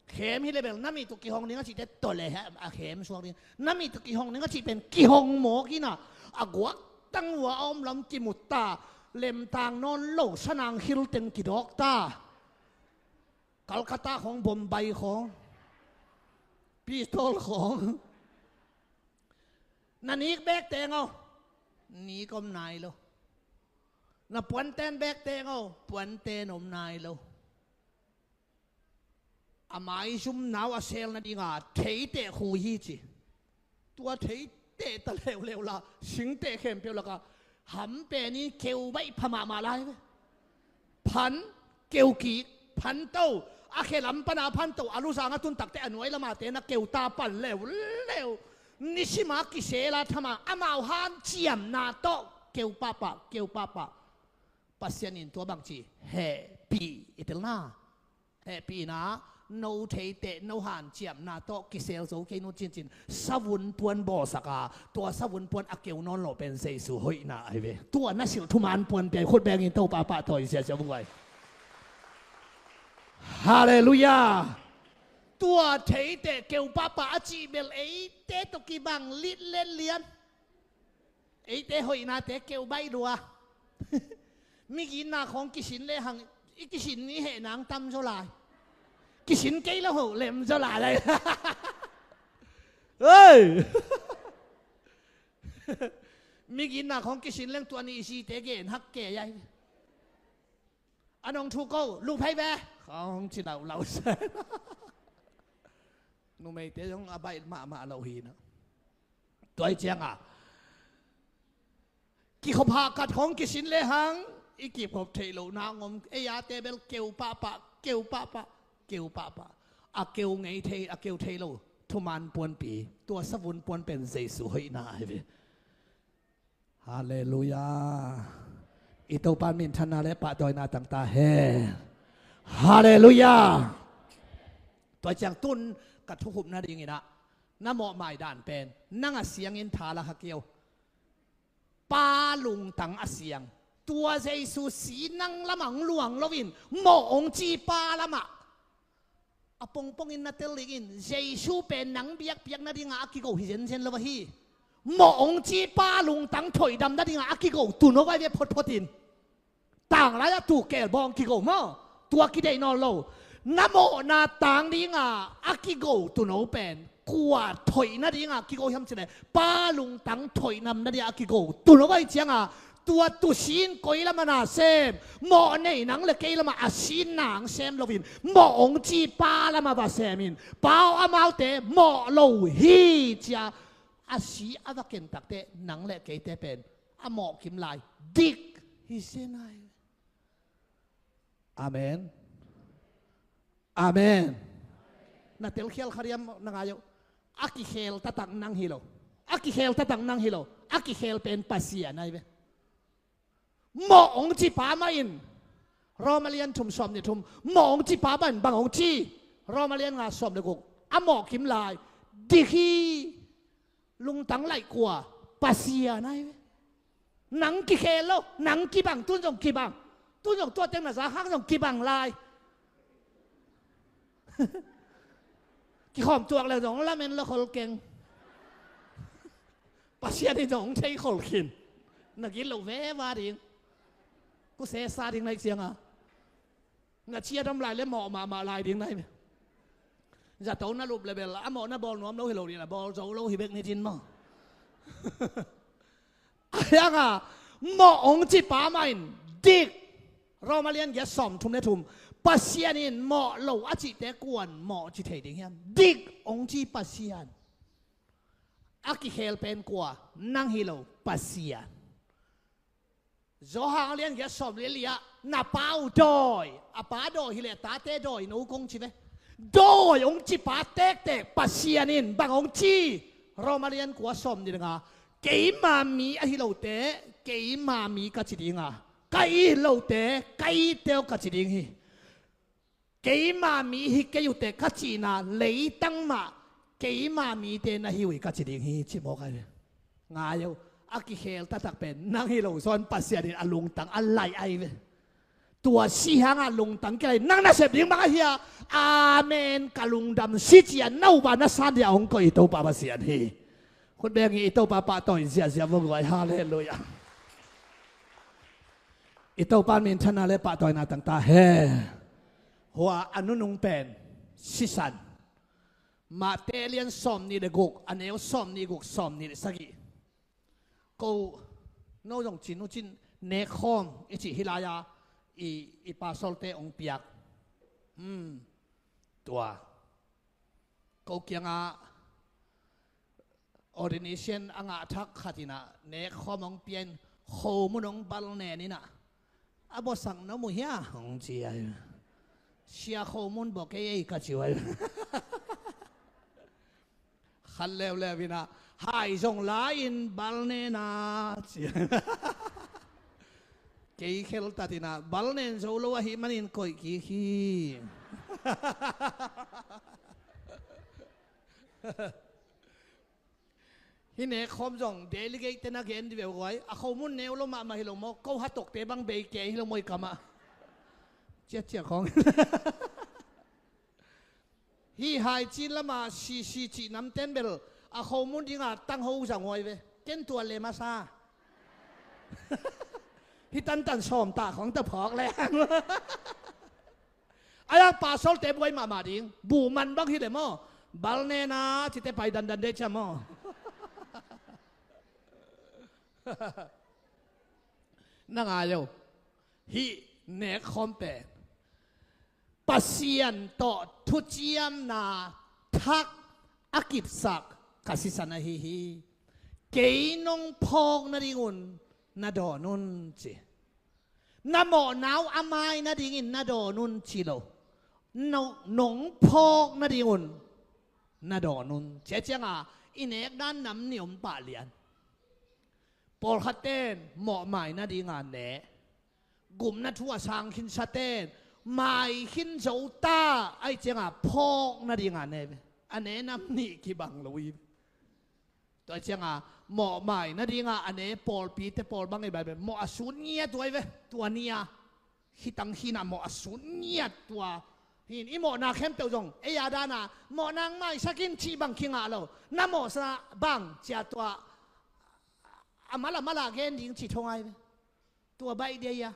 Khem hi le bel na mit uh kihong ding a cihte tawh le a khem suak ding. Na mit uh kihong ding a cih pen kihong mawk in a, a guaktang vua a om lam kimu ta. Lemtang nawn lo sanang khil teng kidawk ta. Calcutta khawng, Bombay khawng, pistol khawng. Na nik bek teng aw, nik om nai lo. Na puanten bek teng aw, puanten om nai lo. A maizumna uh a sel nadinga theiteh khu hi ci. Tua theiteh ta leuleu la, singteh khempeuh lakah ham pen in keu baih pha mahmah lai ve. Phan, keu kik, phanto, a khe lam pana phanto, a luzang a tun takteh a nuai lamate na keu ta pan leuleu. Nisima kisela thama amau hanciamna tawh keu pahpah, keu pahpah. Pasian in tua bangci hehpih i telna. Hehpihna, no theiteh, no hanciamna tawh kisel zo kei nu cincin savun puan bawlsaka, tua savun puan a keu nawn lo pen Jesu hoihna ahi ve. Tua na silh thuman puan pia khut bengin Topa pahtawi ziazia vung vai. Halleluiah. Tua theiteh keu pahpah a cih bel eite tawh kibang litlet lian. Eite hoihnate keu baih lua. Migitna khawng kisin lehang i kisin i heh nang tam zaw lai. Kisin kei lo ho lem zaw lai lai. Hei. Migitna khawng kisin leng tua ni i site gen hak kei ai. A nong thu ko luphei ve. Khawng ci laulau se. Numeite zong a baih mahmah lo hi na. Tua hi cianga kikhop hahkat khawng kisin lehang i kikhop theih lohna ngom ei ate bel keu pahpah Keu pahpah, keu pahpah. A keu ngei thei, a keu thei lo thuman puanpi, tua savun puan pen Jesu hoihna ahi ve. Halleluiah. I Topa minthanna le pahtawina tangta hen. Halleluiah. Tua ciang tun ka thukhupna dingin ah, na mawh maidan pen nang a siangin tha la kha kei o. Pa lungtang a siang. Tua Jesu si nang lamah hong luang loin mawh hong ci pa lamah. A pongpongin na tel dingin, Jesu pen nang biakpiak nadingah a kigo hi zenzen lo ahi. Mawh hong ci pa lungtang thoihdam nadingah a kigo tuno vai ve photphotin. Tanglai a tu kelbawng kigo maw? Tua kideih nawn lo. Na mawhna tang dingah a kigo tuno pen kua thoih nadingah kigo hiam cileh, pa lungtang thoihdam nadingah a kigo tuno vai ciangah, tua tusin koi lamah na sem, mawh nei nang le kei lamah a sin nang sem loin, mawh hong ci pa lamah va semin, pa aw, amaute mawh lo hi cia a si a va ken takteh nang le keite pen a mawh kim lai dik hi se nai. Amen. Amen. Na telkhial kha diam na ngai uh. A kikhel taktak nang hi lo. A kikhel taktak nang hi lo. A kikhel pen Pasian ahi ve. Mawh hong ci pa mah in. Roma lian thum sawm nih thum. Mawh hong ci pa mah in bang hong ci? Roma lian nga sawm le guk. A mawh kim lai dik hi. Lungtang laih kua? Pasian ahi ve. Nang kikhel lo, nang kibang, tun zong kibang. Tun zong tua teng na za khak zong kibang lai. Kikhawm tuak le zong lamen lo khol keng. Pasian in zong thei khol khin. Na gilo veva ding. Ku sesa ding naih cianga. Na ciat om lai le mawh mahmah lai ding naih ve. Zato na lup le bel a mawh na bawl nuam lo hi lo ding a, bawl zo lo hi bek ni cin maw? A hianga mawh hong ci pa mah in dik. Roma lian giat sawm thum le thum. Pasian in mawh lo a cihte kuan mawh ci thei ding hiam? Dik hong ci Pasian. A kikhel pen kua? Nang hi lo, Pasian. Johan lian giat sawm le li ah, na pa uh dawi, a pa dawi hileh tate dawi no kong ci ve. Dawi hong ci pa tektek Pasian in bang hong ci? Roma lian kua sawm nih le nga. Keima mi ahi lote keima mi ka ci dinga, ka it lote ka itte uh ka ci ding hi. Keima mi hi kei uh teh ka cihna leitang mah keima mite na hi uh hi ka ci ding hi, ci mawk ahi ve. Ngai uh, a kikhel taktak pen nang hi lo zaw in Pasian in a lungtang a laih ahi ve. Tua si hangah lungtang kilaih nang nasep ding bang ahi a, amen, ka lungdam si ci-a na upa na san dia hong koih i Topa Pasian hi. Khut beng hi, i Topa pahtawi ziahziah vua guai. Halleluiah. I Topa minthanna le pahtawina tangta hen. Hua a nunung pen sisan. Mate lian sawm nih le guk, a neu sawm nih guk, sawm nih le sagih. Ko no zong cin uh cin, nekkhawm i cih hi lai-a i, i pasolte hong piak. Hmm. Tua ko kiangah ordination a ngah thak khat inah nekkhawm hong pia in, khomun hong bal nen inah, a bawsak na mu hia? Hong ci ahi. Sia, khomun baw kei ei, ka ci uh ahi. Khat leuleu inah hai zong la-in bal nen a ci. Kei kheltat inah bal nen zo lo ahih manin koih kik hi. Hih nekkhawm zong delegate-te na gen di veu guai, a khomun neu lo mahmah hi lo maw, ko hatokte bang bei kei hi lo maw i kamah. Ciatciat khawng. Hih hai Chin lama C C cih namten bel a khomun dinga tangho zang huai ve. Ken tua le masa. Hih tantan sawm ta khawng ta phawk le. Ai-a pasolte buai mahmah ding. Buh man bang hi le maw? Bal nen a cite pai dandan dei cia maw? Na ngai lo. Hih nekkhawm pen Pasian tawh thuciamna thak a kipsak ka sisan ahi hi. Kei nong phawk nadingun na dawn un ci. Na mawhna uh a mai nadingin na dawn un ci lo. nong phawk nadingun na dawn un. Cia cianga i nek dan nam nih om pah lian. Pawlkhat ten mawhmai nadinga ne. Gupna thu a sang khinsa ten mai khin zo ta, aih cianga phawk nadinga ne ve. A ne nam nih kibang lo hi. Tua cianga mawhmai nadinga a ne pawlpite pawl bang i bai ve, mawh a sun ngiat uh ahi ve. Tua nia khitang khinah mawh a sun ngiat tua. Hin i mawhna khempeuh zong ei a dana mawhna maisak in cih bang kingah lo. Na mawhsa bang cia tua a mala mala gen ding cih thong ahi ve. Tua baih dia ia.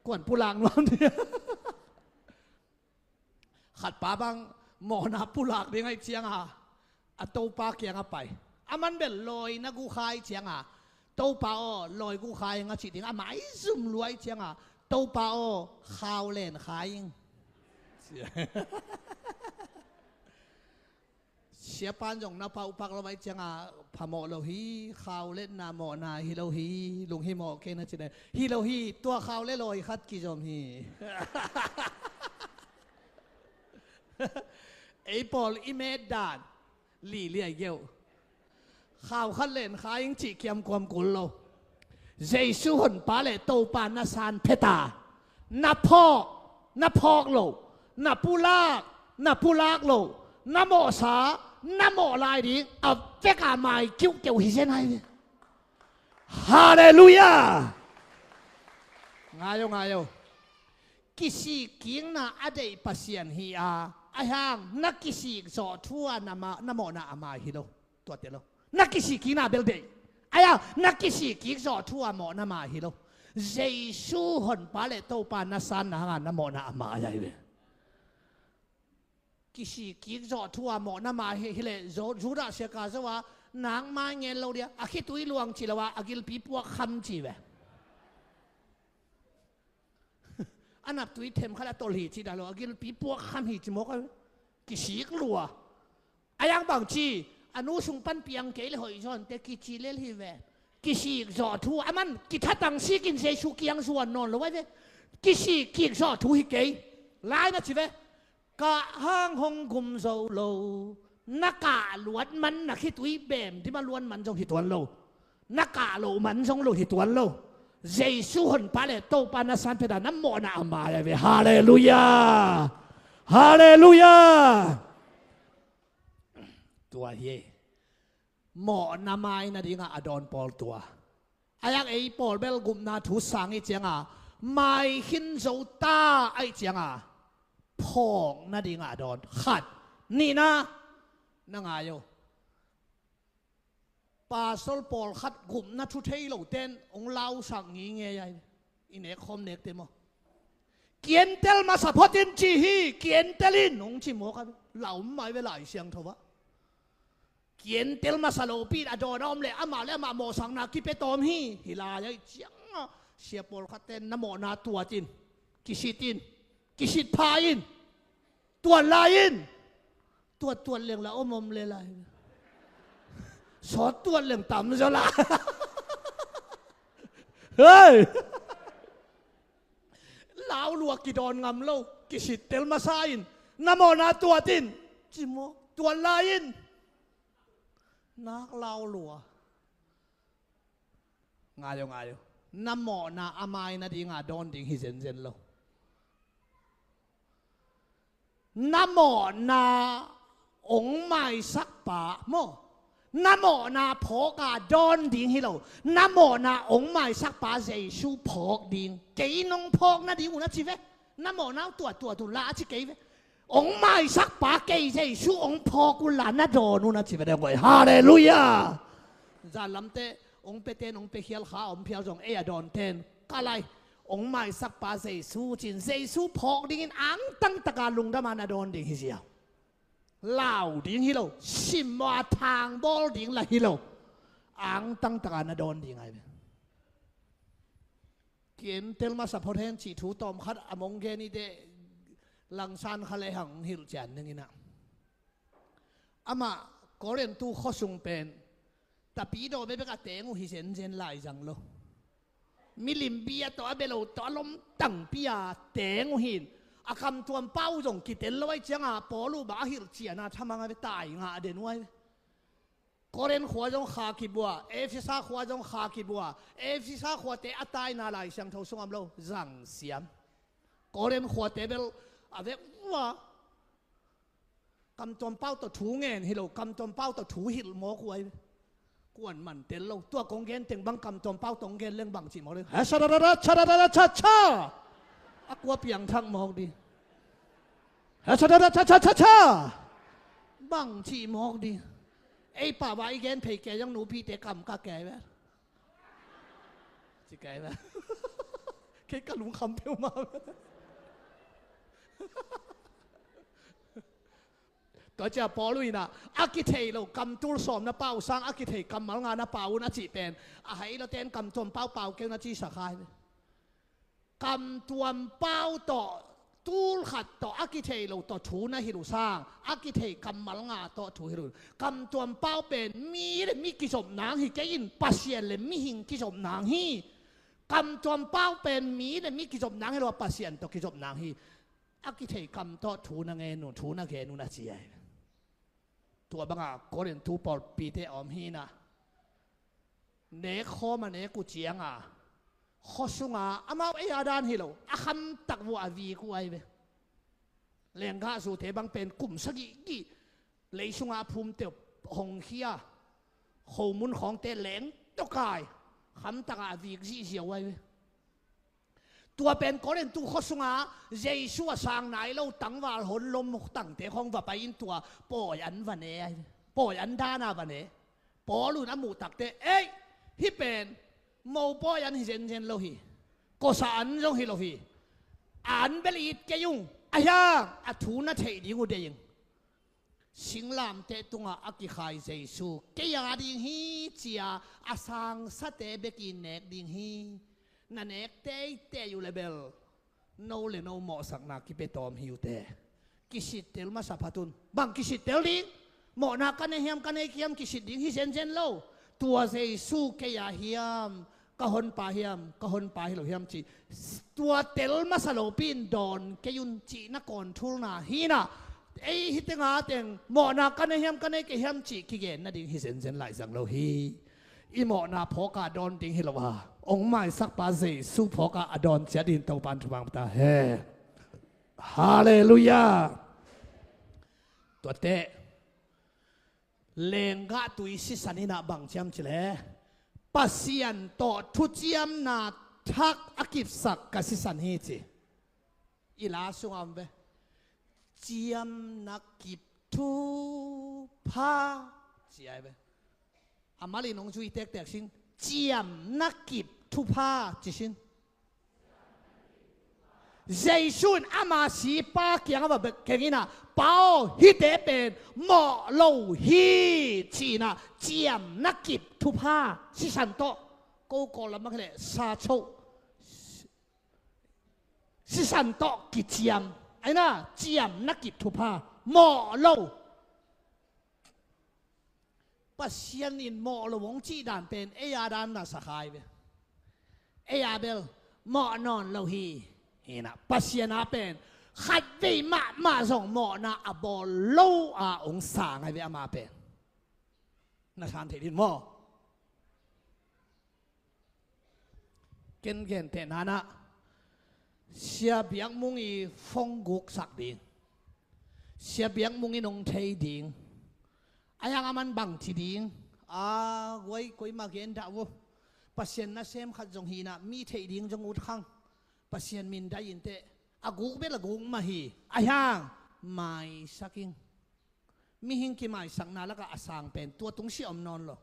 Kuan pulak nuam dia. Khatpa bang mawhna pulak ding aih cianga a topa kianga pai. A man bel lawi na gukhai cianga, Topa aw, lawi gukhai nga cih ding a maizum luai cianga, Topa aw, khau len khai ing. Siapan zong na paupak lo vai cianga phamawh lo hi, khau letna mawhna hi lo hi, lunghimawh kei na cine hi lo hi, tua khau le lawi khat kizom hi. Ei pawl i met dan liliai geuh. Khau khat len khaing cih kiamkuam kul lo. Jesu honpa le Topa na san pheta, na phawk, na phawk lo, na pulak, na pulak lo, na mawhsa, na mawh lai ding a veka mai kiuhkeuh hi zen ahi ve. Halleluiah. Ngai o, ngai o. Kisik kikna a deih Pasian hi a, ahi hang na kisik zawh thu a na mawhna a mai hi lo. Tuate lo. Na kisik kikna bel deih. Ahi hang na kisik kik zawh thu a mawhna mai hi lo. Jesu honpa le Topa na sanna hanga na mawhna a mai ahi ve. Kisik kik zawh thu a mawhna mai hi hileh Judah siaka zo a, nang mai ngen lo dia, a khitui luang ci lo a, a gilpi puak kham ci ve. A naptui themkhat a tolh hi ci dah lo, a gilpi puak kham hi ci mawk a, kisik lua. A yang bang ci, a nu sung pan piang kei le hoih zawnte kici lel hi ve. Kisik zawh thu a man kithatang sikin Jesu kiang zuan nawn lo a ve. Kisik kik zawh thu hi kei. Lai na ci ve. Kah hang hong gum zo lo. Na kah luat man na khitui bem dima luan man zong hi tuan lo. Na kah loh man zong lo hi tuan lo. Jesu honpa le Topa na san pheta na mawhna a mai a ve. Halleluiah. Halleluiah. Tua hi. Mawhna mai nadinga a dawn pawl tua. A yak ei pawl bel gupna thu sang i cianga mai khin zo ta aih cianga phawk nadinga a dawn. Khat. Nihna. Na ngai o. Pastor pawlkhat gupna thu thei lo ten hong lausak ngingei ai. I nek khawm nekte maw? Kientel masa photin ci hi, kientel in hong ci mawk a. Lau mai ve Lai Siangtho ah. Kientel masa lopi a dawn a om le amah le amah mawhsakna kipia tawm hi. Hi lai aih cianga sia pawlkhatte na mawhna tuatin, kisitin, kisit pha in, tuat lai in. Tuat tuat leng la om om le lai. Sawt tuat leng tam zaw la. Hei. Lau lua kidawn ngam lo, kisittel masa in, na mawhna tuat in, ci maw, tuat lai in. Nak lau lua. Ngai o, ngai o. Na mawhna a mai nadinga dawn ding hi zenzen lo. Na mawhna hong maisakpa maw? Na mawhna phawka dawn ding hi lo. Na mawhna hong maisakpa Jesu phawk ding. Kei nong phawk nading un a ci ve. Na mawhna uh tuat tuat un la a ci kei ve. Hong maisakpa kei Jesu hong phawk un la na dawn un a ci ve deng koi. Halleluiah. Zan lamte hong peten hong pekhial kha a om phial zong ei a dawnten ka lai. Hong maisakpa Jesu cin Jesu phawk dingin angtang taka lungdama na dawn ding hi zia. Lau ding hi lo, sim maw a thang bawl ding la hi lo. Angtang taka na dawn ding ai ve. Kientel masa phot hen cih thu tawm khat a mong gen i deh langsan kha le hang hilh cian dingin ah. Amah Korintu khuasung pen tapidaw bekbek a teng uh hi zenzen lai zang lo. Milim bia tawh a bia lo tawh a lom tangpi a teng uh hi in, a kamtuam pau uh zong kitel lo ahih ciangin Paul uh bang a hilh ciangin thamang a bia tai ngah den uh ahi. Korin khua zong kha kibua, Efesa khua zong kha kibua, Efesa khuate a taina Lai Siangtho sung om lo, zang siam. Korin khuate bel a vek vua. Kamtuam pau tawh thu ngen hi lo, kamtuam pau tawh thu hilh mawk uh ahi. Kuan man tel lo, tua kong gen teng bang kamtuam pau tawh gen leng bang cih mawk ding. Ha, sha, da, da, da, cha, da, da, da, cha, cha. A kua piang thak mawk ding. Ha, sha, da, da, cha, cha, cha, cha. Bang cih mawk ding. Ei pau a i gen phei kei zong nupite kam ka kei ve. Ci kei ve. Kei ka lungkham peuhmah ve. Tua ciang Paul uh in ah, a kithei lo kamtul sawm na pau sang, a kithei kammal nga na pau un a cih pen, a hai lo ten kamtuam pau pau kei un a ci sa khai ve. Kamtuam pau tawh, tul khat tawh, a kithei lo tawh thu na hilh uh sang, a kithei kammal nga tawh thu hilh uh. Kamtuam pau pen mi le mi kizop nang hi kei in, Pasian le mihing kizop nang hi. Kamtuam pau pen mi le mi kizop nang hi lo a, Pasian tawh kizop nang hi. A kithei kam tawh thu na ngen un, thu na gen un a ci ahi. Tua banga Korin tu pawlpite a om hi in ah, nek khawm a nek uh cianga, khua sunga amau ei a dan hi lo, a khamtak vua a vik uh ahi ve. Lenggah zute bang pen kum sagih gih lei sunga a phumte uh hong khia, khomun khawngte leng tawh kai, khamtaka a vik zihziah uh ahi ve. Tua pen Korin tu khua sunga Jesu a sang nai lo tangval hon lom tangte khawng va pai in tua pawi an va ne ahi. Pawi an dana va ne. Paul un a muh takte, ei, hih pen mo pawi an hi zenzen lo hi. Kosa an zong hi lo hi. An bel it kei ung. A hiang a thu na theih ding uh deih ing. Singlamteh tungah a kikhai Jesu kei a ding hi, ci-a a sangsate bekin nek ding hi. Na nek teitei uh le bel no le no mawhsakna kipia tawm hi uh teh. Kisittel masa phat un. Bang kisittel ding? Mawhna ka nei hiam, ka nei kei hiam kisit ding hi zenzen lo. Tua Jesu kei a hiam, ka honpa hiam, ka honpa hi lo hiam cih, tua tel masa lopi in dawn kei un cih na kawnthulna hi in ah, ei hih tenga teng mawhna ka nei hiam, ka nei kei hiam cih kigen nading hi zenzen laizang lo hi. I mawhna phawka dawn ding hi lo a, hong maisakpa Jesu phawka a dawn ciat ding Topan thupha ta hen. Halleluiah. Tuate lenggah tui sisan in ah bang ci hiam cih leh, Pasian tawh thuciamna thak a kipsak ka sisan hi ci. I la sungah om ve. Ciamna kip thupha ci ahi ve. A malin hong zui tektek sin. Ciamna kip thupha ci sin. Jesu in ama sipa kiangah va bek keng in ah, Pa aw, hihte pen mawh lo hi, ci-in ah ciamna kip thupha sisan tawh, ko Kawl lam ah kei leh sa cho sisan tawh kiciam. Aina, ciamna kip thupha, mawh lo. Pasian in mawh lo hong cih dan pen ei a dan na sa khai ve. Ei a bel mawh nawn lo hi. Hi in ah Pasian a pen khatvei mahmah zong mawhna a bawl lo a hong sang ahi ve ama pen. Na san thei ding maw? Ken gentehna-in ah Sia Biak Mung i phone guksak ding. Sia Biak Mung in hong thei ding. A hiang a man bang ci ding. A guai, koimah gen dah vo. Pasian nasem khat zong hi in ah mi theih ding zong ut khang. Pasian min dai in teh. A guk bel a guk mah hi. A hiang maisak ing. Mihing kimaisakna lakah a sang pen tua tungsiah om nawn lo.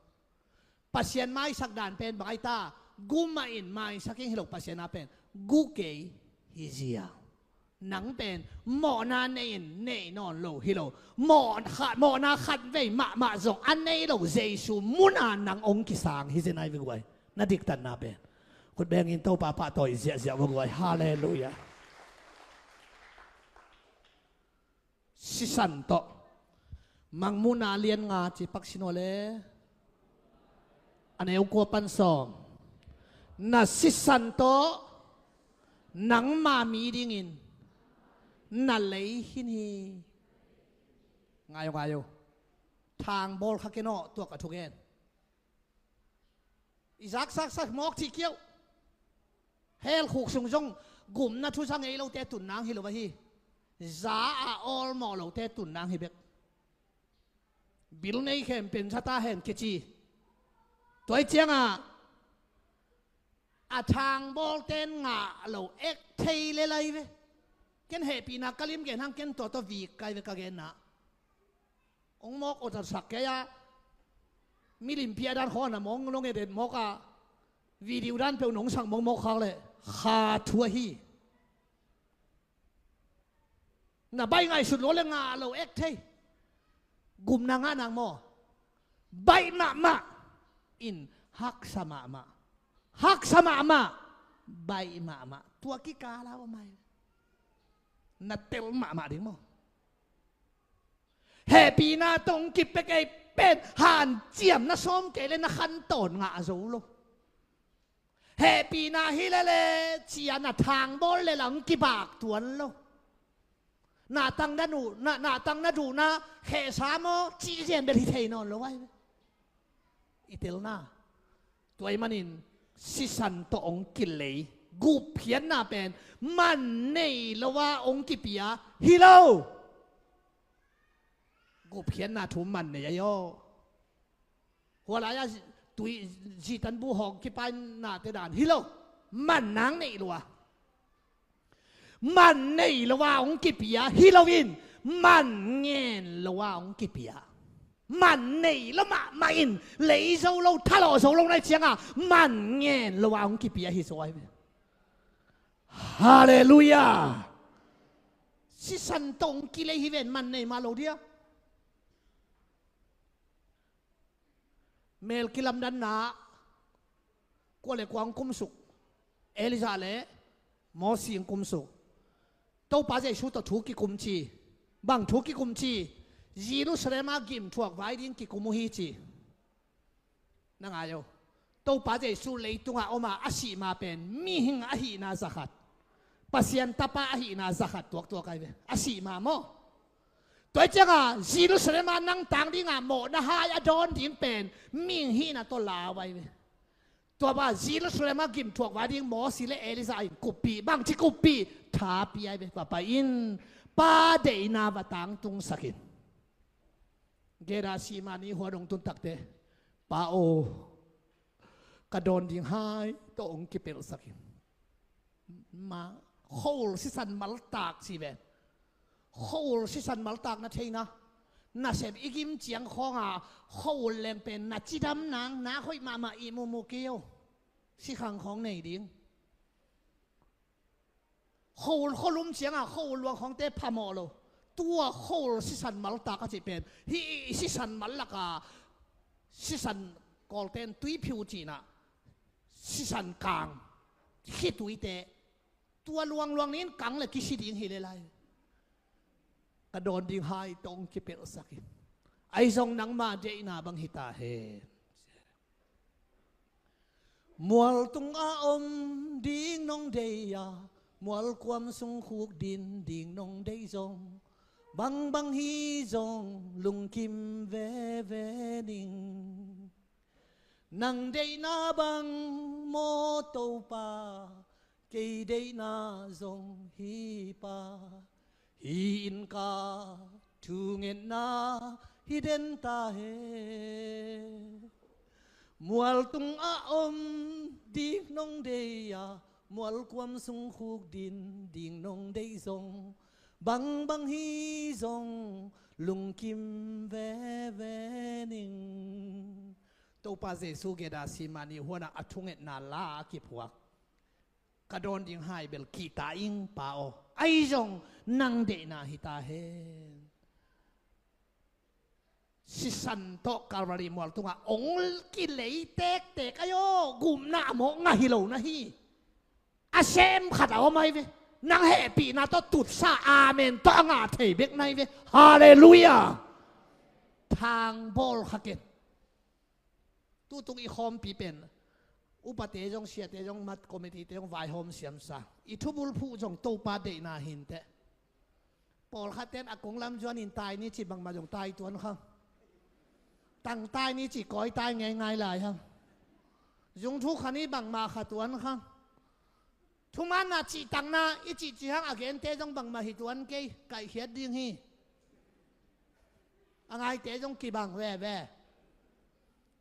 Pasian maisak dan pen bang ahi ta, guk mah in maisak ing hi lo, Pasian a pen guk kei hi ziau. Nang pen mawhna nei in nei nawn lo hi lo. Mawh kha-, mawhna khatvei mahmah zong a nei lo Jesu mun a nang hong kisang hi zen ahi ve guai. Na diktatna pen. Khut beng in Topa pahtawi ziahziah vo guai. Halleluiah. Sisan tawh. Mangmuhna lian nga ci pak sin aw le. A neu kua pan sawm. Na sisan tawh nangma mi dingin na lei khin hi. Ngai o, ngai o. Thangbawl kha ken aw, tua ka thugen. I zaksak sak mawk cih kiau. Hell khuk sung zong gupna thu za ngei lote tun nang hi lo ahi. Za a awlmawh lote tun nang hi bek. Bil nei khem pen za ta hen kici. Tua hi ciangah a thangbawlten ngah lo ek thei le lai ve. Ken hehpihna ka lim gen hang, ken tua tawh vik kai ve ka genna. Hong mawk awt sak kei a, milimpi a dan khawng a na mawng nong et et mawk a, video dan peuh nong sak mawkmawk khak leh kha thu ahi. Na baih ngaihsut lua le ngah lo ek thei. Gupna ngah nang maw? Baih mahmah in haksa mahmah. Haksa mahmah. Baih mahmah. Tua kikal a om ai. Na tel mahmah ding maw? Hehpihna tawh hong kipia kei pen hanciam na sawm kei le na khantawn ngah zo lo. Hehpihna hi lele cia na thangbawl le lang kibak tuan lo. Na tang na duh, na, na tang na duhna khehsa maw cih zen bel hi thei nawn lo ai ve. I telna. Tua ahih manin sisan tawh hong kilei. Gupkhiatna pen man nei lo a hong kipia hi lo. Gupkhiatna thu man nei ahi aw. Hua lai-a zi-, tui zitanbu hawng kipainate dan hi lo. Man nang nei lua. Man nei lo a hong kipia hi loin man ngen lo a hong kipia. Man nei lo mahmah in lei zo lo, thalawh zo lo na hih ciangah man ngen lo a hong kipia hi zo ai ve. Halleluiah. Sisan tawh hong kilei hi ven, man nei mah lo dia. Mel kilamdanna kua le kua hong kumsuk? Elijah le Mosi hong kumsuk. Topa Jesu tawh thu kikum ci. Bang thu kikum ci? Jerusalem ah gimthuak vai ding kikum uh hi ci. Na ngai o. Topa Jesu leitungah om a, a sih ma pen mihing ahihna zakhat, Pasian tapa ahihna zakhat tuaktuak ai ve. A sih ma maw? Tua hi ciangah Jerusalem ah nangtang dingah mawhna hai a dawn ding pen mihing hihna tawh lau ai ve. Tua bang Jerusalem ah gimthuak vai ding Mosi le Elijah in kuppih, bangci kuppih, thapi ai ve. Tua pai-in Pa deihna va tangtungsak in. Gethsemane huan hong tun takte, Pa aw, ka dawn ding hai tawh hong kipelhsak in. Ma, khuaul sisan maltak ci ve. Khuaul sisan maltak na theihna. Nasep i gim ciang khawng a, khuaul leng pen na cidam nang, na hoih mahmah i muhmuh kei o. Sikhang khawng nei ding. Khuaul khualum ciangah khuaul luang khawngte phamawh lo. Tua khuaul sisan maltak a cih pen hih sisan mal lakah sisan Kawlten tuiphiu cihna, sisan kang, khituite, tua luangluang nin kang le kisi ding hi le lai. Ka dawn ding hai tawh hong kipelhsak in. Ahi zong nangma deihna bang hi ta hen. Mual tungah om ding nong deih a, mual kuam sung khuk din ding nong deih zong, bangbang hi zong lungkim veve ning. Nang deihna bang maw Topa, kei deihna zong hi Pa. Hih inn ka thungetna hi den ta hen. Mual tungah om ding nong deih a, mual kuam sung khuk din ding nong deih zong, bangbang hi zong lungkim veve ning. Topa Jesu Gethsemane huanah a thungetna la a kiphuak. Ka dawn ding hai bel kihta ing Pa aw. Ahi zong nang deihna hi ta hen. Sisan tawh Calvary mual tungah hong kilei tektek ahi aw. Gupna a mawk ngah hi lo na hi. A sem khat a om ahi ve. Nang hehpihna tawh tutsa amen tawh a ngah thei bek na hi ve. Halleluiah. Thangbawl kha ken. Tutung i khawmpi pen Upate zong, siate zong, mat committee-te zong vaihawm siamsa. I thubulphuh zong Topa deihna hi inteh. Pawlkhatte in a kong lam zuanin tai ni ci bangmah zong tai tuan khang. Tang tai ni ci kawi tai ngeingai lai hang. Zung thu kha ni bangmah kha tuan khang. Thumaanna cihtakna i cihcih hang a gente zong bangmah hi tuan kei, kaihkhiat ding hi. A ngaite zong kibang veve.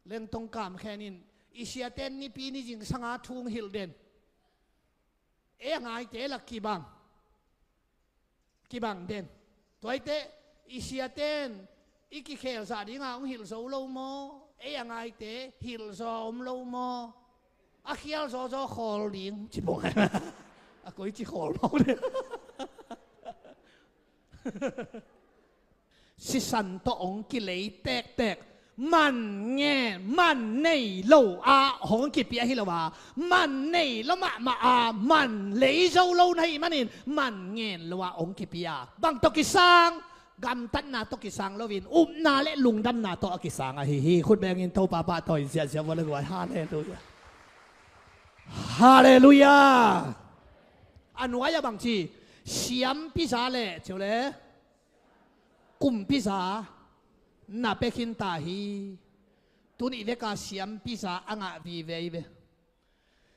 Lengtong Kam Khen in, i siate in nipi ni zingsanga thu hong hilh den. Ei a ngaite la kibang. Kibang den. Tua hi teh, i siate in i kikhelzah dinga hong hilh zo lo maw? Ei a ngaite hilh zaw om lo maw? A khial zawzaw khawl ding ci bang. A koici khawl mawk ding. Sisan tawh hong kilei tektek, man ngen, man nei lo ah hong kipia hi lo a, man nei lo mahmah a, man lei zo lo na hih manin man ngen lo ah hong kipia. Bang tawh kisang? Gamtatna tawh kisang loin upna le lungdamna tawh a kisang ahi hi. Khut bengin Topa pahtawi ziahziah vua le guai. Halleluiah. Halleluiah. A nuai-ah bang ci? Siampiza le, ciu le, kumpiza na pia khin ta hi. Tun i veka siampiza a ngah vive hi ve.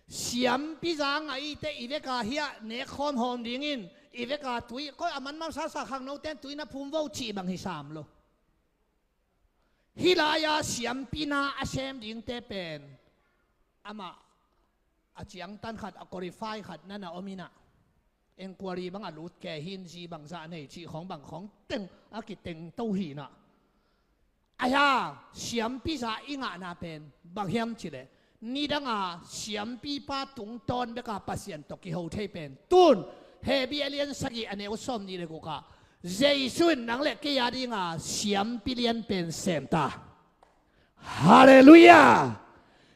Siampiza a ngah i teh i veka hiah nekkhawm hawm dingin i veka tui, koi a manman sasa khangnote in tui na phum vo cih bang hi sam lo. Hih lai-a siampi na a sem dingte pen amah a ciangtan khat, a qualify khat na na om inah, enquiry bang a lut kei hi in, zi bangzah nei cih khawng bang khawng teng a kiteng to hi inah. Ahi a, siampiza i ngahna pen bang hiam cih leh, nidanga siampipa tungtawn beka Pasian tawh kiho thei pen tun Hebru a lian sagih a neu sawmnih le guk ah Jesu in nang le kei a dinga siampi lian pen sem ta. Halleluiah.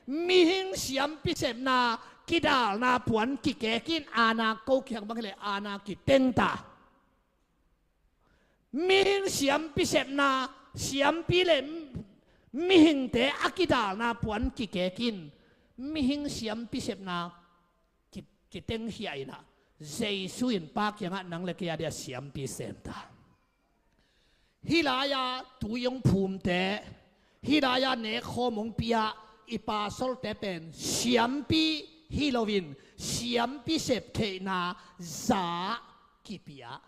Mihing siampi sepna kidalna puan kikek in, aana ko kiang bang hileh aana kiteng ta. Mihing siampi sepna, siampi le mihingte a kidalna puan kikek in, mihing siampi sepna ki, kitengkhia inah, Jesu in Pa kiangah nang le kei a dia siampi sem ta. Hih lai-a tui hong phumte, hih lai-a nekkhawm hong pia i pastolte pen siampi hi loin siampi sep theihna za kipia.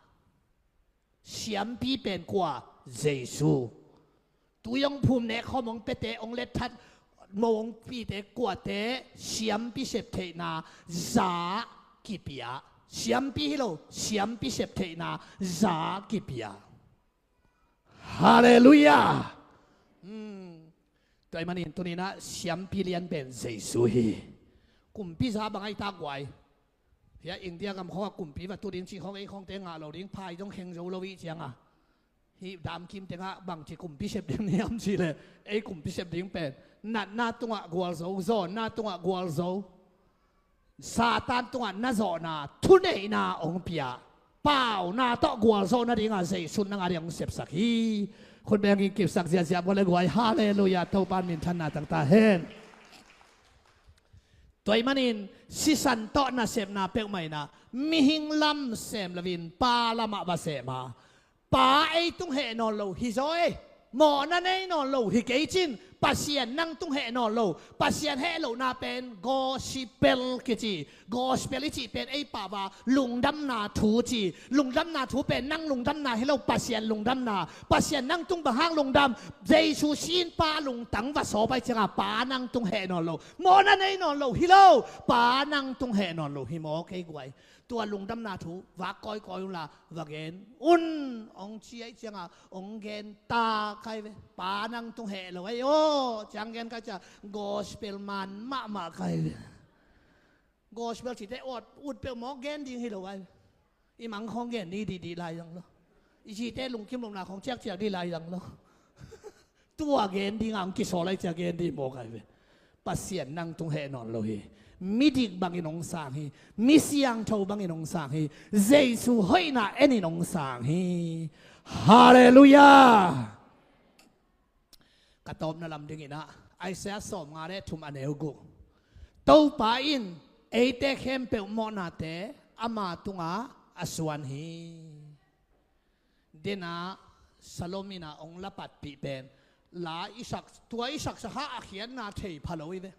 Siampi pen kua? Jesu. Tui hong phum, nekkhawm hong piate, hong letthat mo hong pite kuate? Siampi sep theihna za kipia. Siampi hi lo, siampi sep theihna za kipia. Halleluiah. Hmm. Tua ahih manin tuninah siampi lian pen Jesu hi. Kumpiza bang ahi ta guai? Hia India gam khawngah kumpi va tu ding cih khawng, ei khawngte ngah lo ding, phai zong kheng zo lo ih cianga, hih damkim tengah bangci kumpi sep ding niam cih leh, ei kumpi sep ding pen natna tungah gualzo, zawnna tungah gualzo, Satan tungah na zawhna thuneihna hong pia, pauna tawh gualzawh nadinga Jesu nang a ding hong sepsak hi. Khut bengin kipsak ziahziah vua le guai. Halleluiah. Topa in minthanna tang ta hen. Tua ahih manin sisan tawh nasepna peuhmah inah, mihing lam sem loin Pa lamah va sem a, Pa ei tung heh nawn lo hi zaw ei. Mawhna nei nawn lo hi kei cin, Pasian nang tung heh nawn lo. Pasian heh lohna pen gospel kici. Gospel i cih pen ei pau a lungdamna thu ci. Lungdamna thu pen nang lungdamna hi lo, Pasian lungdamna. Pasian nang tung bang hang lungdam? Jesu si-in Pa lungtang va sawp ahih cianga Pa nang tung heh nawn lo. Mawhna nei nawn lo hi lo, Pa nang tung heh nawn lo hi maw kei guai? Tua lungdamna thu vak kawikawi unla va gen un, hong ci ahih cianga hong gen ta kai ve. Pa nang tung heh lo ahi aw, ciang gen kai cia gospel man mahmah kai ve. Gospel cite ut, ut peuh mawk gen ding hi lo ahi ve. I mang khawng gen ni dihdih lai zang lo. I cite lungkim lohna khawng ciakciak dih lai zang lo. Tua gen dinga hong kisawl ahih cia gen dih mawk ahi ve. Pasian nang tung heh nawn lo hi. Midik bangin hong sang hi. Mi siangtho bangin hong sang hi. Jesu hoihna enin hong sang hi. Halleluiah. Ka tawpna lam dinginah Isaiah sawmnga le thum a neu guk. Topa in eite khempeuh mawhnate ama tungah a suan hi. Denah Salom in a hong lapatpih pen la i sak, tua i saksa kha a khiatna thei pha lo hi ve.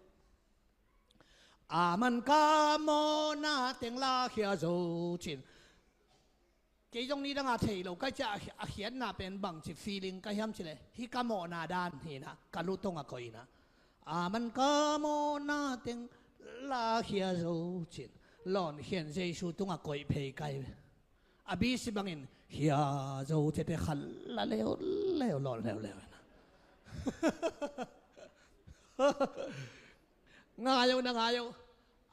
A man ka mawhna teng lakhia zo cin. Kei zong ni danga thei lo ka cia a khiatna pen bangci feeling ka hiam cileh, hih ka mawhna dan hinah ka lu tongah koih inah a man ka mawhna teng lakhia zo cin. Lawn khian Jesu tungah koih phei kai ve. A bisi bangin khia zo tete khal la leuleu lawn leuleu inah. Ngai o, na ngai o.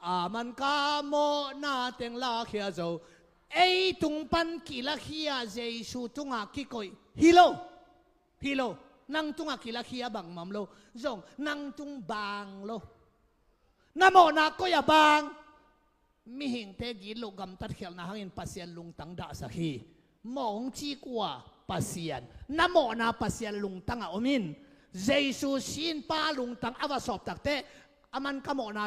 A man ka mawhna teng lakhia zo. Ei tung pan kilakhia Jesu tungah kikoih hi lo. Hi lo. Nang tungah kilakhia bangmam lo. Zong nang tung bang lo. Na mawhna koi a bang. Mihingte gitloh gamtat khialhna hangin Pasian lungtang dahsak hi. Mawng ci kua Pasian. Na mawhna Pasian lungtangah om in. Jesu sinpa lungtang a va sawp takteh a man ka mawhna